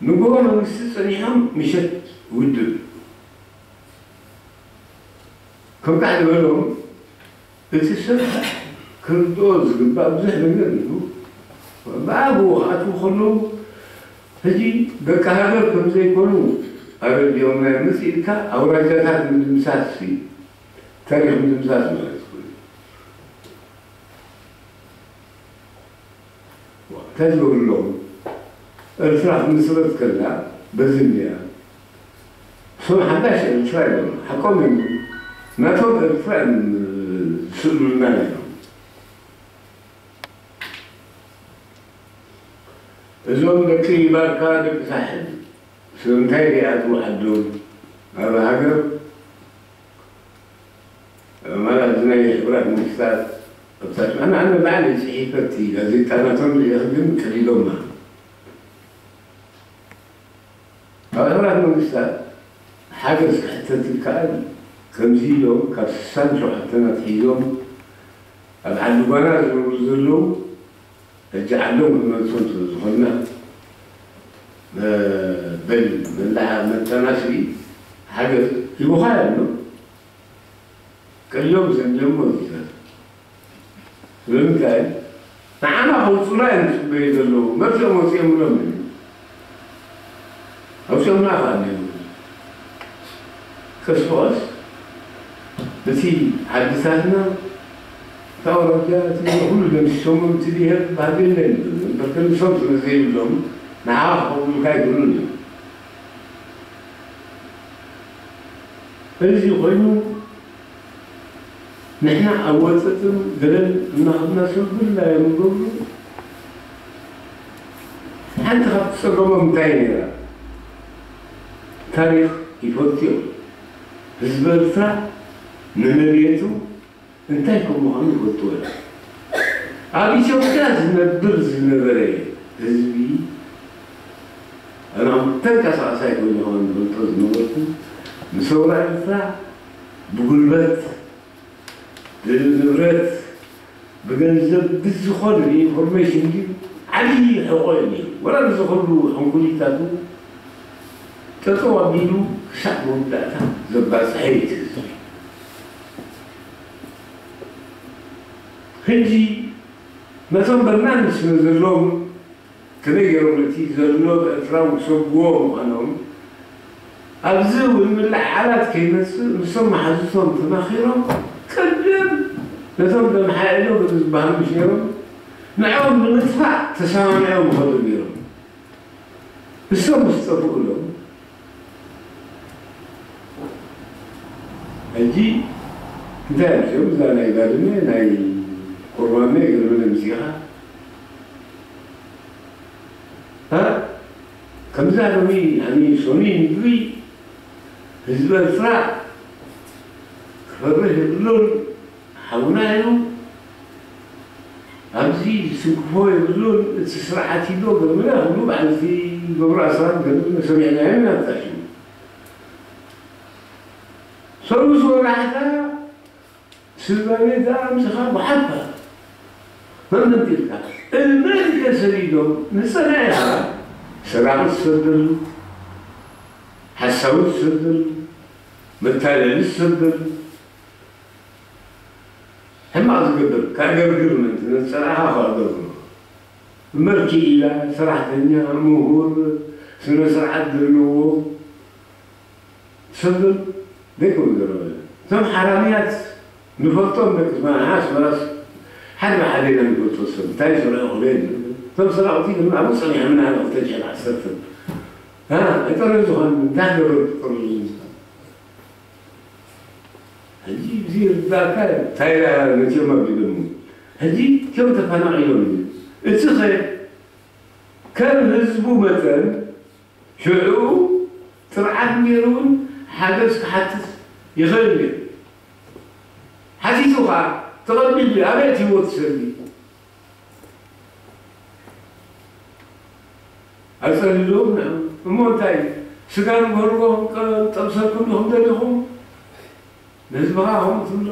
ንግሆ መንግስቲ ጸኒሖም ምሸት ውድብ ከም ቃዕ ዝበሎም እቲ ሰብ ክርድኦ ዝግባእ ብዙሕ ነገር እዩ ብኣግኡ ክኣትዉ ከለዉ ሕጂ ደቂ ሃገር ከም ዘይኮኑ ኣረዲኦም ናይ ምጽኢልካ ኣውራጃታት ምድምሳስ እዩ ታሪኽ ምድምሳስ ማለት እዩ እንታይ ዝገብሩ ኣለዉ? ኤርትራ ክትምስረት ከላ በዚ እንድያ። እሶም ሓዳሽ ኤርትራ እዮም። ሓቆም እዮም። ናቶም ኤርትራ እዮም ዝስእሉልና ነይሮም። እዞም ደቂ ባርካ ደቂ ሳሕል ስለምንታይ ደይኣትዉ ዓዶም ኣብ ሃገር ማለት እዚ ናይ ሕቡራት መንግስታት ኣብታች ኣነ ኣነ ባዕለይ ፅሒፈቲ ጋዜጣ ናቶም ሪኢኺ ግን ቀሊሎማ ካብ ሕቡራት መንግስታት ሓገዝ ክሕተት ይከኣል ከምዚ ኢሎም ካብ ስሳን ሸውዓተን ኣትሒዞም ኣብ ዓዲ ጓና ዝነብሩ ዘለዉ ሕጂ ዓዶም ክንመልሶም ስለ ዝኾንና በል መላዓ መጠናስኢ ሓገዝ ይቡኻ ኣሎ ቀሊሎም ዘንጀሞ ዝዛት ስለምንታይ ንዓና ከውፅኡና እዮም ዝፅበዩ ዘለዉ መርዚኦም ወፂኦምሎም እዩ ኣውፅኦምና ከዓ ኣለዉ ቀስ ብቐስ እቲ ዓድታትና እቲ ኣውራጃ እቲ ኩሉ ደምሲሶሞ እቲ ብሄር ባህል የለን እምበር ከልሶም ስለ ዘይብሎም ንዓ ክኸውሉካ ኣይክእሉን እዮም እዚ ኮይኑ ንሕና ኣብ ወፀጥን ገለን እናኸድና ሰብ ብላዮም ንገብሩ ሓንቲ ካብቲ ፀገሞም እንታይ ነይራ ታሪኽ ይፈልጥዮ ህዝቢ ኤርትራ ንመሬቱ እንታይ ከም ምዃኑ ይፈልጥዎ እዮም። ኣብ ኢትዮጵያ ዝነብር ዝነበረ ህዝቢ፣ ኣነ ከም ተንቀሳቓሳይ ኮይኑ ከም ዝፈልጦ ዝነበርኩ፣ ንሰውራ ኤርትራ ብጉልበት፣ ብንብረት፣ ብገንዘብ፣ ብዝኾነ ብኢንፎርሜሽን ድዩ ዓብዪ ሕቆ እዩ ነይሩ። ወላ ንዝኸሉ ሕንኩሊታቱ ጠጠው ኣቢሉ ክሳዕ መወዳእታ ዘባፅሐ እዩ እቲ ህዝቢ። ሕጂ ነቶም በርናምስ ስለ ዘለዎም ከመይ ገይሮም ነቲ ዘሎ ኤርትራዊ ክሰጉዎ ምዃኖም፣ ኣብዚ እውን ምልዕዓላት ከይመጽእ ምስቶም መሓዙቶም ተማኺሮም ቅድም ነቶም ደምሓ ኢሎም በቲ ዝበሃሉ ምሽ ነይሮም ንዕኦም ንምጥፋእ ተሰማሚዖም ይኸዱ ነይሮም። እሶም ምስ ጠፍኡሎም፣ ሕጂ እንታይ ኣምፅኦም? እዛ ናይ ባድመ፣ ናይ ኮርማመ ገለመለ ምፅኢኻ። እ? ከምዛ ሎሚ ኣኒ ሶኒ ምግቢ ህዝቢ ኤርትራ ክፈርህ የብሉን። ሓውና እዩ። ኣብዚ ዝስንክፎ የብሉን። እቲ ስርዓት ኢዶ ገለመለ ክብሉ በዓል እቲ ገብሩ ኣስራት ገለመለ ሰሚዕናዮ ኢና። ብጣዕሚ ሰሉስ ወራሕታ ስድራ ቤት ኣምስኻ ብሓታ መመንጢልካ እመን ከሰሊዶም ንጸናኢኻ ሰራቒ ትሰደሉ፣ ሓሳዊ ትሰደሉ፣ መታለሊ ትሰደሉ፣ ሕማቕ ዝገብር ከዕገርግር ምእንቲ ነቲ ጸላእኻ ከዕገርግሮ። እምበር ክኢላ፣ ሰራሕተኛ፣ ምሁር፣ ስነ ስርዓት ዘለዎ ሰብ ግን ዘይከምኡ ዝረበ። እቶም ሓራምያት ንፈልጦም ደቂ ኣስመራ፣ ኣስመራስ ሓደ ብሓደ ኢና ንፈልጦ ሰብ። እንታይ ዝረአ ክበል? እቶም ሰራቕቲ ግን ኣብኡ ጸኒሖም ኢና ክልተ ሽሕን ዓሰርተን። እ፣ ኣይጠረዙኻን፣ እንታይ ገበሩ ክጠርዙ? ሕጂ እዚ ይርዳእካ እዩ። እንታይ ነቲኦም ኣቢሎሞ? ሕጂ እቲኦም ተፈናቒሎም እዮም። እቲ ኸ ከም ህዝቡ መጠን ሽዑ ጥርዓን ገይሩ እውን ሓገዝ ክሓትት ይኽእል እዩ። ሓቲቱ ኸዓ ተቐቢሉ እዩ። ኣበይ እቲ ህይወት ትሰሊ? ኣጸሊሎም ንዕኦም። እሞ እንታይ ስጋ ንጎርጎ ጠብሰኩም ኢኹም ደሊኹም? ንህዝብኻ ከምኡ ትብሎ?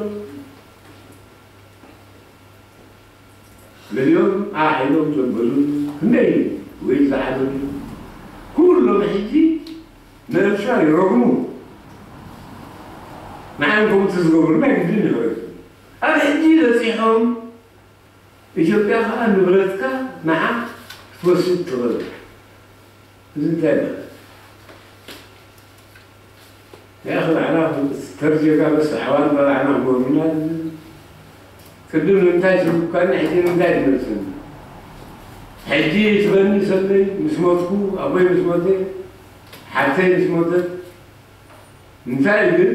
ገሊኦም ኣሕ ኢሎም ዘበሉ ክንደይ ወይ ዝዓበዱ ኩሎም ሕጂ ንኤርትራ ይረግሙ። ንዓይ ከምኡ ትዝገብሩ ናይ ግድን ይኸዱ። ኣብ ሕጂ በጺሖም ኢትዮጵያ ኸዓ ንብረትካ ንዓ ክትወስድ ትኽእል። እዚ እንታይ ማለት? ንኣኺ ንዓና ተርጀጋ በስ ኣሕዋን በላዕና ክመሩና። ቅድም ንምንታይ ስልኩካኒ ሕጂ ንምንታይ ትመልሰኒ? ሕጂ ትበኒ ሰለይ ምስ ሞትኩ፣ ኣቦይ ምስ ሞተ፣ ሓብተይ ምስ ሞተት፣ እንታይ ግን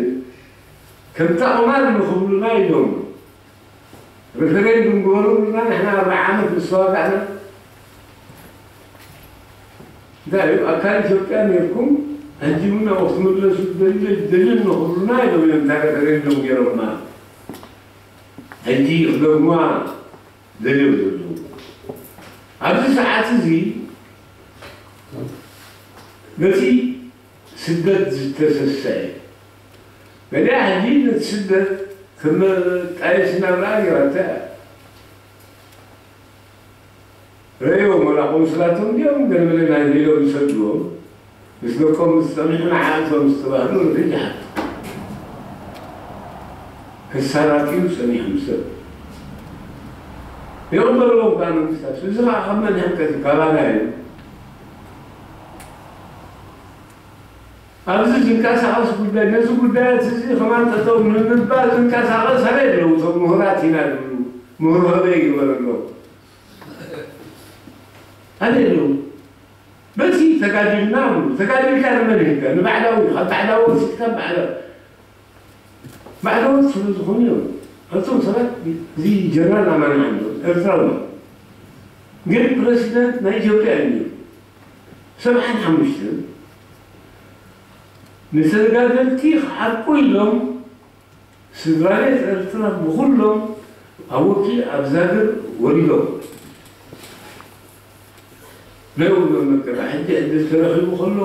ከምታ ቁማር ንኽብሉና ኢሎም ሪፈረንዱም ግበሩ ብልና ንሕና ኣርብዓ ዓመት ምስ ተዋጋእና እንታይ እዩ ኣካል ኢትዮጵያ ነርኩም ሕጂ እውን ናብኡ ክትምለሱ ደልዩ ደልዩ ንኽብሉና ኢሎም እዮም እታ ሪፈረንዱም ገይሮምና ሕጂ ክደግሙዋ ደልዮም ዘለዉ ኣብዚ ሰዓት እዚ ነቲ ስደት ዝተሰሰዐ ገሊኣ ሕጂ ነቲ ስደት ከም ጣየስ እናብልዓ ገይራታ እያ። ረእዮም ወላ ቆንስላቶም እንዲኦም ገለመለ ናይ ኢሎም ዝሰድዎም ምስ ደቆም ምስ ጸኒሑ ንዓእቶም ዝተባህሉ ርፍጅ ይሓቱ። ከሳራጥዩ ጸኒሖም ሰብ ይቕበልዎም ከዓ መንግስታት እዚ ከዓ ካብ መን ሕምቀት እዩ ካባና እዩ። ኣብዚ ዝንቀሳቐስ ጉዳይ ነዚ ጉዳያት እዚ ከማን ጠጠው ንምባል ዝንቀሳቐስ ኣበይ ኣለዉ እቶም ምሁራት ኢና ዝብሉ ምሁር ሀበይ ይግበረሎም ኣበይ ኣለዉ በዚ ተጋዲልና ተጋዲልካ ንመን ሂብካ ንባዕዳዊ ካብ ባዕዳዊ ወሲድካ ባዕዳዊ ባዕዳዊ ስለ ዝኾኑ እዮም እቶም ሰባት እዚ ጀነራል ኣማን ዓንዶም ኤርትራዊ ግን ፕረሲደንት ናይ ኢትዮጵያ እዩ ሰብዓን ሓሙሽተን ንተጋደልቲ ክዓርቁ ኢሎም ስድራ ቤት ኤርትራ ብኹሎም ኣብ ወኪል ኣብ ዛግር ወሪዶም። ናይ ወገን መከራ ሕጂ ዕድል ተረኺቡ ከሎ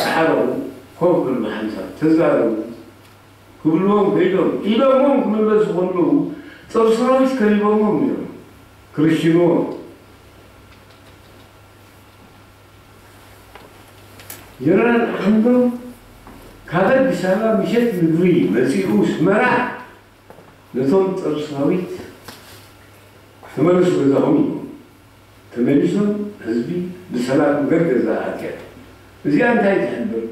ተሓረቑ፣ ኮፍ በሉ ብሓንሳብ ተዛረቡ ክብልዎም ከይዶም ኢሎሞም ክምለሱ ከለዉ ጸር ሰራዊት ከቢቦሞም እዮም ክርሽንዎም። ጀነራል ዓንዶም ካብ ኣዲስ ኣበባ ምሸት ምድሪ መጺኡ ስመራ ነቶም ጸር ሰራዊት ተመለሱ ገዛኹም ኢሉ። ተመሊሶም ህዝቢ ብሰላም ገር ገዛ ኣትያ። እዚኣ እንታይ ትሕብር?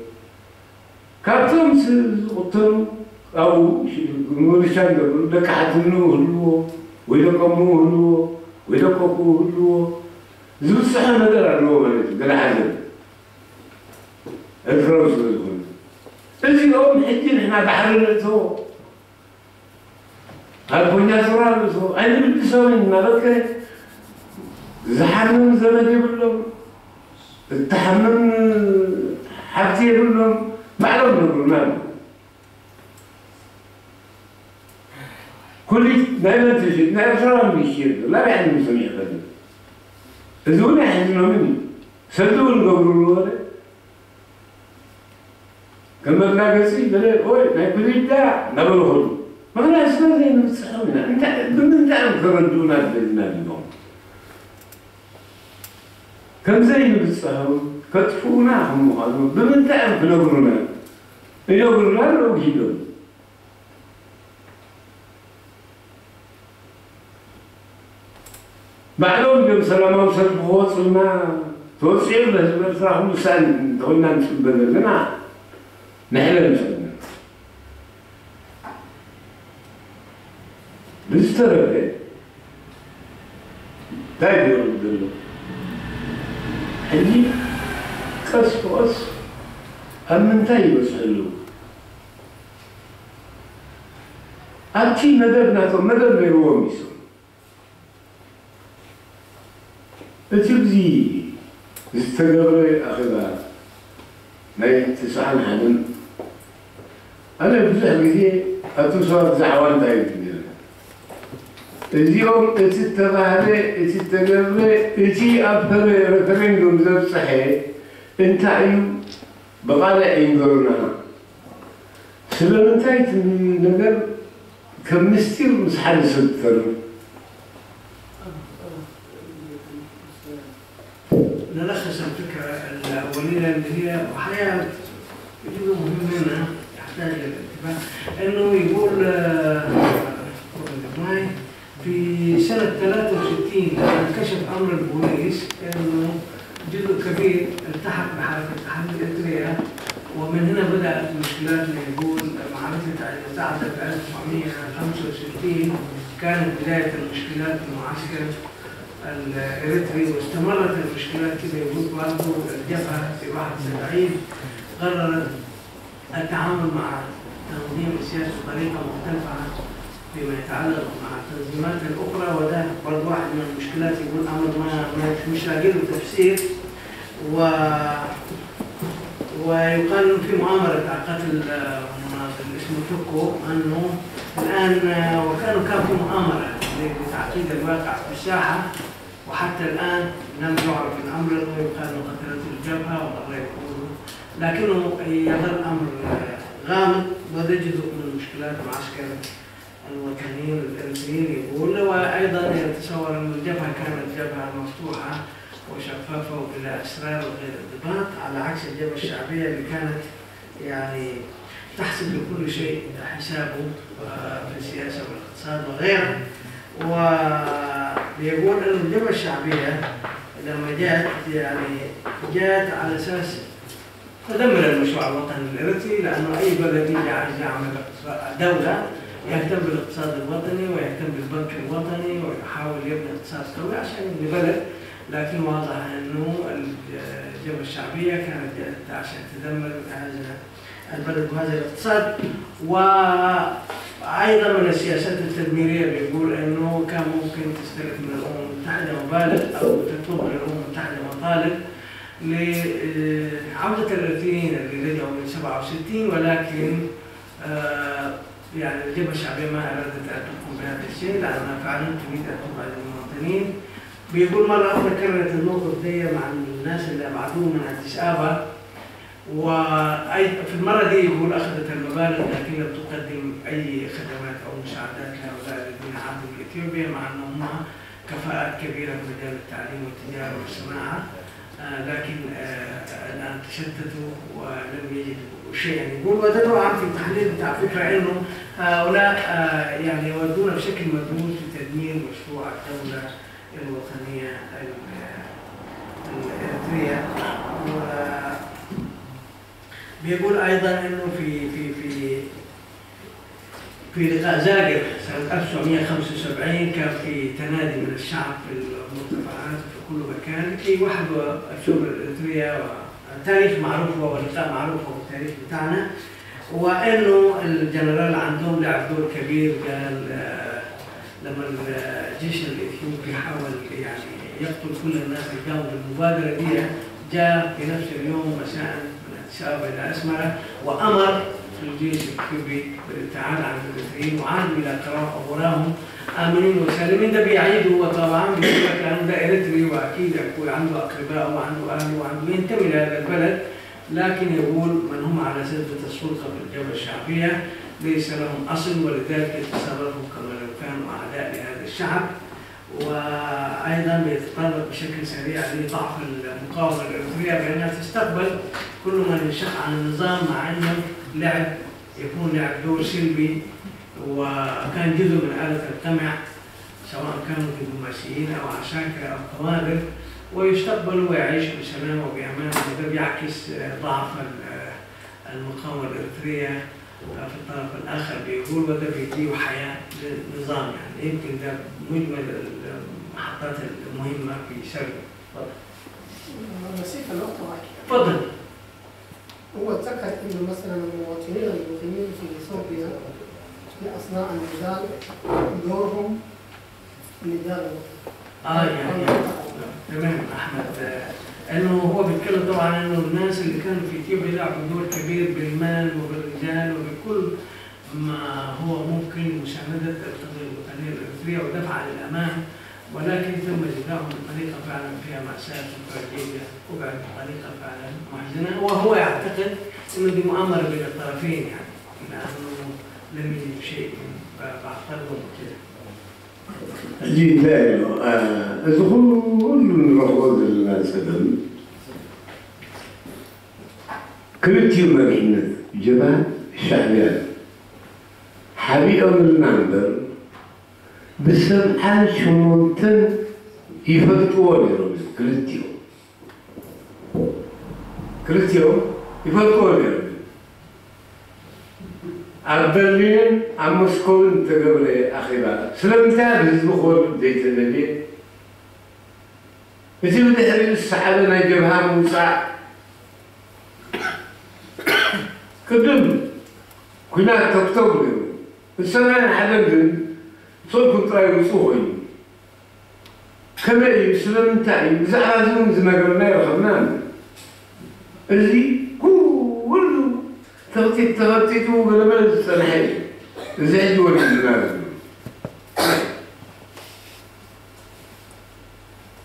ካብቶም ስ- ዝቕተሉ ኣብኡ ሽ- ምርሻ ይገብሩ፣ ደቂ ሓትንኡ ህልዎ ወይ ደቂ ኣምኡ ህልዎ ወይ ደቂ ኣቦኡ ህልዎ ዝብፅሖ ነገር ኣለዎ ማለት እዩ። ገለ ሓዘን ኤርትራዊ ስለ ዝኾነ እዚኦም ሕጂ ንሕና ባሕሪ ንእትዎ ኣብ ኮኛ ሱራ ርእሱ ኣይንብድሶምን እናበልከ ዝሓምም ዘመድ የብሎም። እትሓምም ሓብቲ የብሎም። ባዕሎም ነግሩና ኣለዉ። ኩሊት ናይ መን ትሽጥ? ናይ ኤርትራውያን ይሽየጥ ዘሎ። ኣበይ ዓዲ ሰሚዑ ይፈልጥ? እዚ እውን ኣይሕዝኖምን እዩ። ሰልዲ እውን ገብሩሉ ወረ ከም መላገፂ ገለ ወይ ናይ ኩሊት ድያ እናበሉ ኸዱ። ምኽንያቱ ስለ ዘይንብፅሖም ኢና። እንታይ ብምንታይ እዮም ከረድኡና ደሊና ኢሎም ከም ዘይንብፅሖም ከጥፍኡና ከም ምዃኑ ብምንታይ እዮም ክነግሩና? ይነግሩና ኣለዉ ሂዶም። ባዕሎም ድም ሰላማዊ ሰልፊ ክወፁና ተወፂኦም ነዚ ኤርትራ ኩሉ ሳን እንተኮይና ንፅበ ዘለና ንሕለ ንፈልና ብዝተረፈ እንታይ ዝወርድ ዘሎ ሕጂ ቀስ ብቀስ ኣብ ምንታይ ይበፅሑ ኣለዉ ኣብቲ መደብ ናቶም መደብ ነይርዎም ይሶም እቲ ብዚ ዝተገብረ ኣኼባ ናይ ትስዓን ሓደን ኣነ ብዙሕ ግዜ ኣቶም ሰባት ብዛዕባ እንታይ እዩ ነረ እዚኦም እቲ ተባህለ እቲ ተገብረ እቲ ኣብ ሬፈረንዱም ዘብፀሐ እንታይ እዩ ብቓልዕ ይንገሩና ስለምንታይ እቲ ነገር ከም ምስጢር ምስ ሓደ ሰብ ትተርፍ نلخص الفكرة الأولية اللي هي وحياة كلمة مهمة هنا يحتاج إلى الانتباه إنه يقول آه، في سنة ثلاثة وستين لما انكشف أمر البوليس إنه جزء كبير التحق بحركة التحرير الإريترية ومن هنا بدأت مشكلاتنا يقول معركة عين سعدة في ألف وتسعمية وخمسة وستين كانت بداية المشكلات في معسكر الإريتري واستمرت المشكلات كده يقول برضه الجبهة في واحد وسبعين قررت التعامل مع تنظيم السياسة بطريقة مختلفة فيما يتعلق مع التنظيمات الأخرى وده برضه واحد من المشكلات يقول أمر ما ما مش لاقي له تفسير و ويقال انه في مؤامره بتاع قتل مناضل اسمه توكو انه الان وكانه كان في مؤامره لتعقيد الواقع في الساحه وحتى الان لم يعرف الامر ويقال انه قتلته الجبهه ومره يقول لكنه يظل امر غامض وهذا جزء من مشكلات معسكر الوطنيين الإريتريين يقول وأيضا يتصور أن الجبهة كانت جبهة مفتوحة وشفافة وبلا أسرار وغير انضباط على عكس الجبهة الشعبية اللي كانت يعني تحسب لكل شيء حسابه في السياسة والاقتصاد وغيره وبيقول أن الجبهة الشعبية لما جاءت يعني جاءت على أساس تدمر المشروع الوطني الإريتري لأنه أي بلد يجي عايز يعمل دولة يهتم بالاقتصاد الوطني ويهتم بالبنك الوطني ويحاول يبني اقتصاد قوي عشان يبني بلد لكن واضح أنه الجبهة الشعبية كانت جاءت عشان تدمر هذا البلد وهذا الاقتصاد وأيضا من السياسات التدميرية بيقول أنه كان ممكن تستلف من الأمم المتحدة مبالغ أو تطلب من الأمم المتحدة مطالب لعودة الإريتريين اللي رجعوا من سبعة وستين ولكن آه، يعني الجبهة الشعبية ما أرادت أن تقوم بهذا الشيء لأنها فعلا تريد أن تبعد المواطنين. بيقول مرة أخرى كررت الموقف ده مع الناس اللي أبعدوه من أديس أبا. وأي في المرة دي يقول أخذت المبالغ لكن لم تقدم أي خدمات أو مساعدات لهؤلاء الذين عادوا لإثيوبيا مع أن هم كفاءات كبيرة في مجال التعليم والتجارة والصناعة. آه، لكن آه، الآن تشتتوا ولم يجدوا شيئا. يقول وده طبعا في التحليل بتاع فكرة إنه هؤلاء آه، يعني يودون بشكل مدروس في تدمير مشروع الدولة الوطنية ال- الإريترية. وبيقول أيضا إنه في في في في لقاء زاجر سنة ألف وتسعمية وخمسة وسبعين كان في تنادي من الشعب في المرتفعات وفي كل مكان لكي يوحدوا الشعوب الإريترية. والتاريخ معروف هو واللقاء معروف هو التاريخ بتاعنا. وإنه الجنرال عندهم لعب دور كبير قال آه، لما الجيش الإثيوبي حاول يعني يقتل كل الناس اللي قاموا بالمبادرة دي، جاء في نفس اليوم مساء من أديس أبابا إلى أسمرة وأمر الجيش الإثيوبي بالابتعاد عن الإريتريين وعادوا إلى قرا- قراهم آمنين وسالمين. ده بيعيد هو طبعا بيقول لك لأنه ده إريتري وأكيد يكون عنده أقرباء وعنده أهل وعنده ينتمي لهذا البلد. لكن يقول من هم على سدة السلطة في الجبهة الشعبية ليس لهم أصل ولذلك يتصرفوا كما لو كانوا أعداء لهذا الشعب. وأيضا بيتطرق بشكل سريع لضعف المقاومة الإريترية بأنها تستقبل كل من ينشق عن النظام مع أنه لعب يكون لعب دور سلبي وكان جزء من آلة القمع سواء كانوا دبلوماسيين أو عساكر أو كوادر ويستقبلوا ويعيشوا بسلام وبأمان. وده بيعكس آه، ضعف ال- آه، المقاومة الإريترية. آه، في الطرف الآخر بيقول وده بيديه حياة للنظام. يعني يمكن ده مجمل المحطات المهمة في سرده. تفضل. نسيت النقطة واحدة. تفضل. هو اتذكر إنه مثلا المواطنين المقيمين في إثيوبيا في أثناء النضال دورهم في النضال الوطني. اه يعني تمام احمد. آه، انه هو بيتكلم طبعا انه الناس اللي كانوا في اثيوبيا لعبوا دور كبير بالمال وبالرجال وبكل ما هو ممكن مساندة القضية الوطنية الإريترية ودفعها للأمام. ولكن تم جزاهم بطريقة فعلا فيها مأساة وتراجيديا وبعد بطريقة فعلا محزنة وهو يعتقد أنه دي مؤامرة بين الطرفين يعني لأنه لم يجد شيء بعتقدهم كده. جيد لا إله آه، أدخل كل الرغوز الناس دم كريتيو مرحنة جبهة الشعبية حبيئة من المنبر بسبعة شمونتن يفلتوا لهم كريتيو ክልቲኦም ይፈልጥዎ ነይሮም። ኣብ በርሊንን ኣብ ሞስኮውን እተገብረ ኣኼባ ስለምንታይ ኣብ ህዝቢ ክወርድ ዘይተደልየ? እቲ ብድሕሪኡ ዝሰዓበ ናይ ጀብሃ ምውጻእ ቅድም ኲናት ተክተቡ ነይሩ። ንሰማንያን ሓደን ግን ሰልኩም ጥራይ ውጹእ ኮይኑ። ከመይ እዩ? ስለምንታይ እዩ? ብዛዕባ እዚ እውን ዝነገረና ይረኸብና ኣሎ። እዚ ኩሉ ተኽቲት ተኸቲቱ ገለመለ ዝጸንሐ እዩ። እዚ ሕጂ ወሪድና ዘሎ።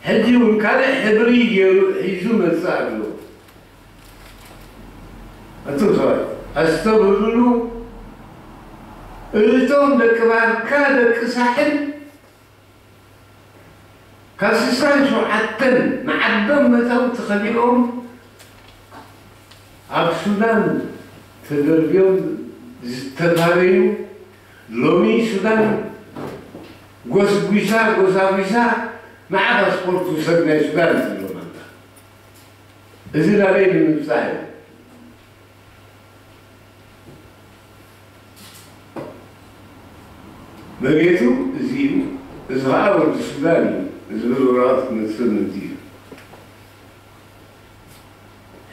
ሕጂ እውን ካልእ ሕብሪ ገይሩ ሒዙ መጽእ ኣሎ። ኣቱም ሰባት ኣስተብህሉሉ። እቶም ደቂ ባርካ ደቂ ሳሕል ካብ ስሳን ሸውዓተን ንዓዶም መጻውቲ ከሊኦም ኣብ ሱዳን ተደርብዮም ዝተፋረዩ ሎሚ ሱዳን ጎስጒሳ ጎሳጒሳ ንዓ ፓስፖርት ውሰድ ናይ ሱዳን ትብሎም ኣላ። እዚ ናበይ ንምብጻሕ እዩ? መሬቱ እዚ እዩ፣ እዚ ኸዓ ወዲ ሱዳን እዩ ዝብል ወረቐት ክመጽእ ምእንቲ እዩ።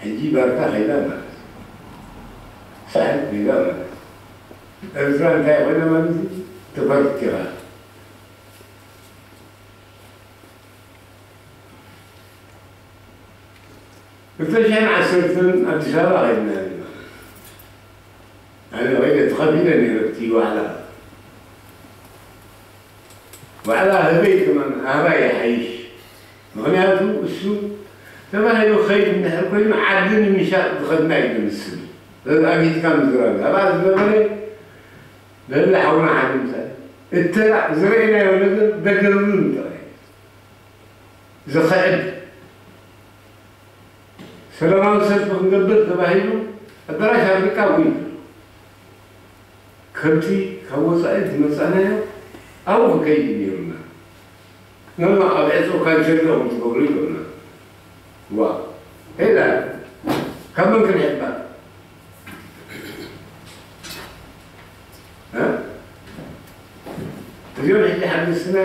ሕጂ ባርካ ከይዳ ማለት እዩ። ሳሕል ከይዳ ማለት እዩ። ኤርትራ እንታይ ኮይና ማለት እዩ? ተፈርቲኻ። ክልተ ሽሕን ዓሰርተን ኣዲስ ኣበባ ከይድና ኣለና። ኣነ ከይደ ተኸፊለ ነይረ እቲ ዋዕላ ዋዕላ ህበይ ከማን ኣህባይ ይሓይሽ። ምኽንያቱ እሱ ተባሂሉ ክኸይድ እንድሕር ኮይኑ ዓዲ ንምሻጥ ዝኸድና እዩ ዝመስል። ኣጊድካ ምዝራብ ኣብኣ ዝነበረ ለለ ሓውና ሓደ ምሳሌ እተራ ዝረአናዮ ነገር ደገምሉ ጥራይ ዝኽዕድ ሰላማዊ ሰልፊ ክንገብር ተባሂሉ ኣዳራሽ ኣፍሪቃ እውን ከምቲ ካብ ወፃኢ ዝመፃናዮ ኣብኡ ክከይድ ነይሩና። ነማ ኣብ ዕፅው ካንሸሎ ከም ትገብሩ ይብሉና። ዋ ሄላ ካብ መን ክንሕባ? እ? እዚኦም ሕጂ ሓደስትና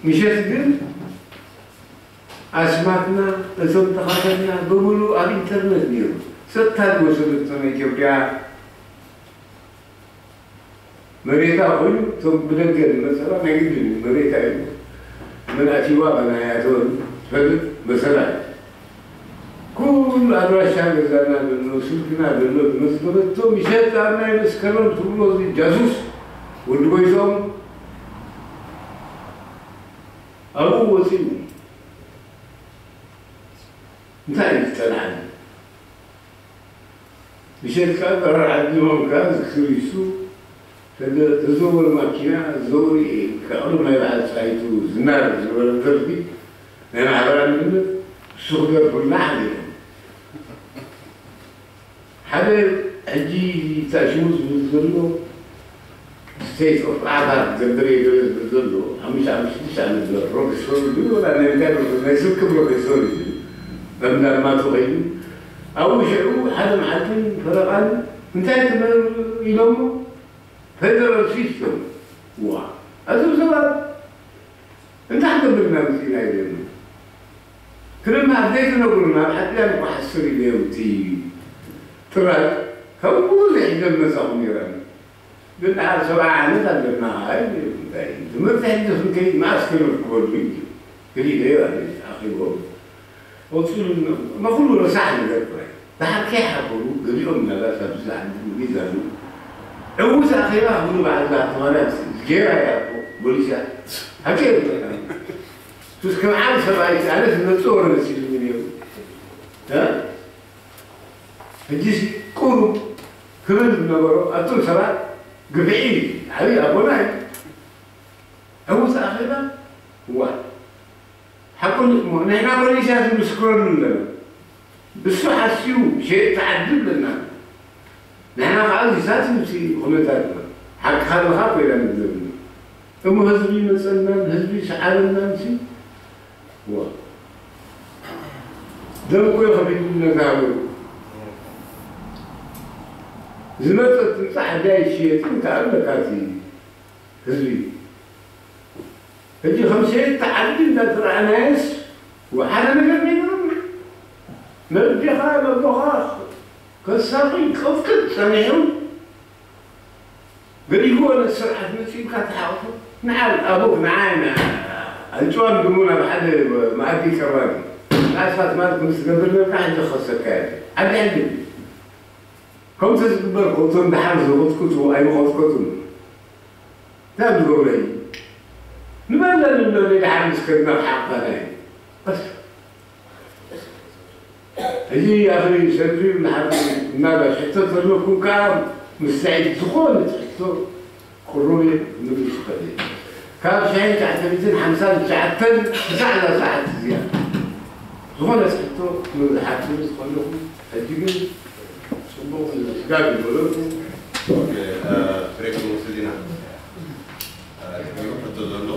ምሸት ግን ኣስማትና እቶም ተኻተልና ብምሉእ ኣብ ኢንተርነት ነይሩ። ጸጥታ ዝወሰደቶም ኢትዮጵያ መሬታ ኮይኑ እቶም ብደገ ንመጸላ ናይ ግድን እዩ። መሬታ እዩ። መን ኣቲዋ መን ኣያተወን ትፈልጥ መሰላ እዩ። ኩሉ ኣድራሻ ገዛና ዘሎ ስልክና ዘሎ ዝመዝገበቶ ምሸት ኣብ ናይ መስከረም ትብሎ እዚ ጃሱስ ወዲ ጎይቶም ኣብኡ ወፂኡ እንታይ እዩ ዝጠልዓኒ? ምሸት ከዓ በረር ዓዲሞም ከዓ ዝክሪሱ ተዘወር ማኪና ዘውሪ ከቕርብ ናይ በዓል ፀሃይቱ ዝናር ዝበለ ደርፊ ናይ ማሕበር ኣንድነት እሱ ክደርፉልና ሓሊፎም። ሓደ ሕጂ ታሽሙ ዝብል ዘሎ ስቴት ኦፍ ዓፋር ገብር የገለ ዝብል ዘሎ ሓሙሽተ ሓሙሽተ ሽዱሽተ ዓመት ዘሎ ፕሮፌሰር እዩ ወላ ናይ እንታይ ፕሮፌሰር ናይ ስልኪ ፕሮፌሰር እዩ መምዳርማቱ ከይዱ ኣብኡ ሽዑ ሓደ መዓልትን ፈረቓን እንታይ ትመር ኢሎሞ ፌደራል ሲስተም ዋ እዞም ሰባት እንታይ ክገብርና ምፅኢና ኢሎም ክልማ ዘይትነግሩና ኣብ ሓድያን እኳ ሓስር ኢለዮም እቲ ጥራይ ካብ ብዙሕ ይደመፃኹም ነይረን ግን ደሓር ሰብዓ ዓመት ኣለና እንታይ ትምህርቲ ሕጂ ክንከይድ መኣስ ክንርከበሉ እዩ ክሊለዮ ኣኺቦም ወፅሉ ንኩሉ ረሳሕ ነገር ጥራይ ደሓር ከይሓበሩ ገሊኦም ምናልባት ኣብዚ ዓዲ እንግሊዝ ኣለዉ ዕዉት ኣኼባ ክብሉ በዓል ዛተማርያም ጌራ እያ እኮ ፖሊስ እያ ሓቂ እየ ዝብለካ ሱስ ከም ዓቢ ሰብኣይ ኣነ ዝመፅእ ወረ መሲሉኒ ነይሩ ሕጂሲ ቁሩብ ክብል ዝነበሮ ኣቱም ሰባት ግፍዒ ዓብዪ ኣቦና እዩ ዕዉት ኣኼባ ዋ ሓቁ ንሕና ፖሊስያት ንምስክረሉ ኣለና እሱ ሓስዩ ሸየጥቲ ዓዲ ኣለና ንሕና ከዓ ዚሳት እዩ እቲ ኩነታትና ሓቅኻ ኣለኻ ኮይና ንዘብና እሞ ህዝቢ መፀናን ህዝቢ ሰዓበናን ሲ ደምቆ ከፊሉ ነዛ ሃገሩ ዝመፀት ትምፃእ ዓዳይ ሽየጥን ከዓ ኣለካ እቲ ህዝቢ ሕጂ ከም ሸየጥቲ ዓዲ እንዳተረኣናየስ ወሓደ ነገር ነይሩና ነዴኻ ነቦኻ ከሳቒ ክቕጥቅጥ ፀኒሑ ገዲፍዎ ነቲ ስርዓት መፂኡካ ተሓቑፉ ንዓል ኣቦክ ንዓይ ኣንጭዋን ድሙ ናብ ሓደ መኣዲ ቀራቢ ንኣስፋት ማለት ምስ ትገብር ነርካ ሕጂ ክኸሰካ እየ ዓዲ ሕልም ከምቲ ዝግበር ከውቶም ደሓር ዝቐጥቅጡ ኣይመቐጥቀጡን እንታይ ዝገብረ እዩ ንበለ ንበለ ደሓር ምስ ከድና ክሓቕፋና እዩ ሕጂ ኣኽሊ ሰድሪ ንሓንቲ እናበል ሕቶ ዘለኩም ከዓ ምስ ስዒድ ዝኾነ ትሕቶ ቅሩብ እዩ ምልስ ይኽእል እዩ ካብ ሻሂ ትሽዓተ ሚእትን ሓምሳን ትሽዓተን ክሳዕ እዛ ሰዓት እዚኣ ዝኾነ ትሕቶ ምብዝሓት ዝኸለኹ ሕጂ ግን ፅቡቕ ስጋብ ይበለኩም ብሬክ ንወስድ ኢና ሕቶ ዘሎ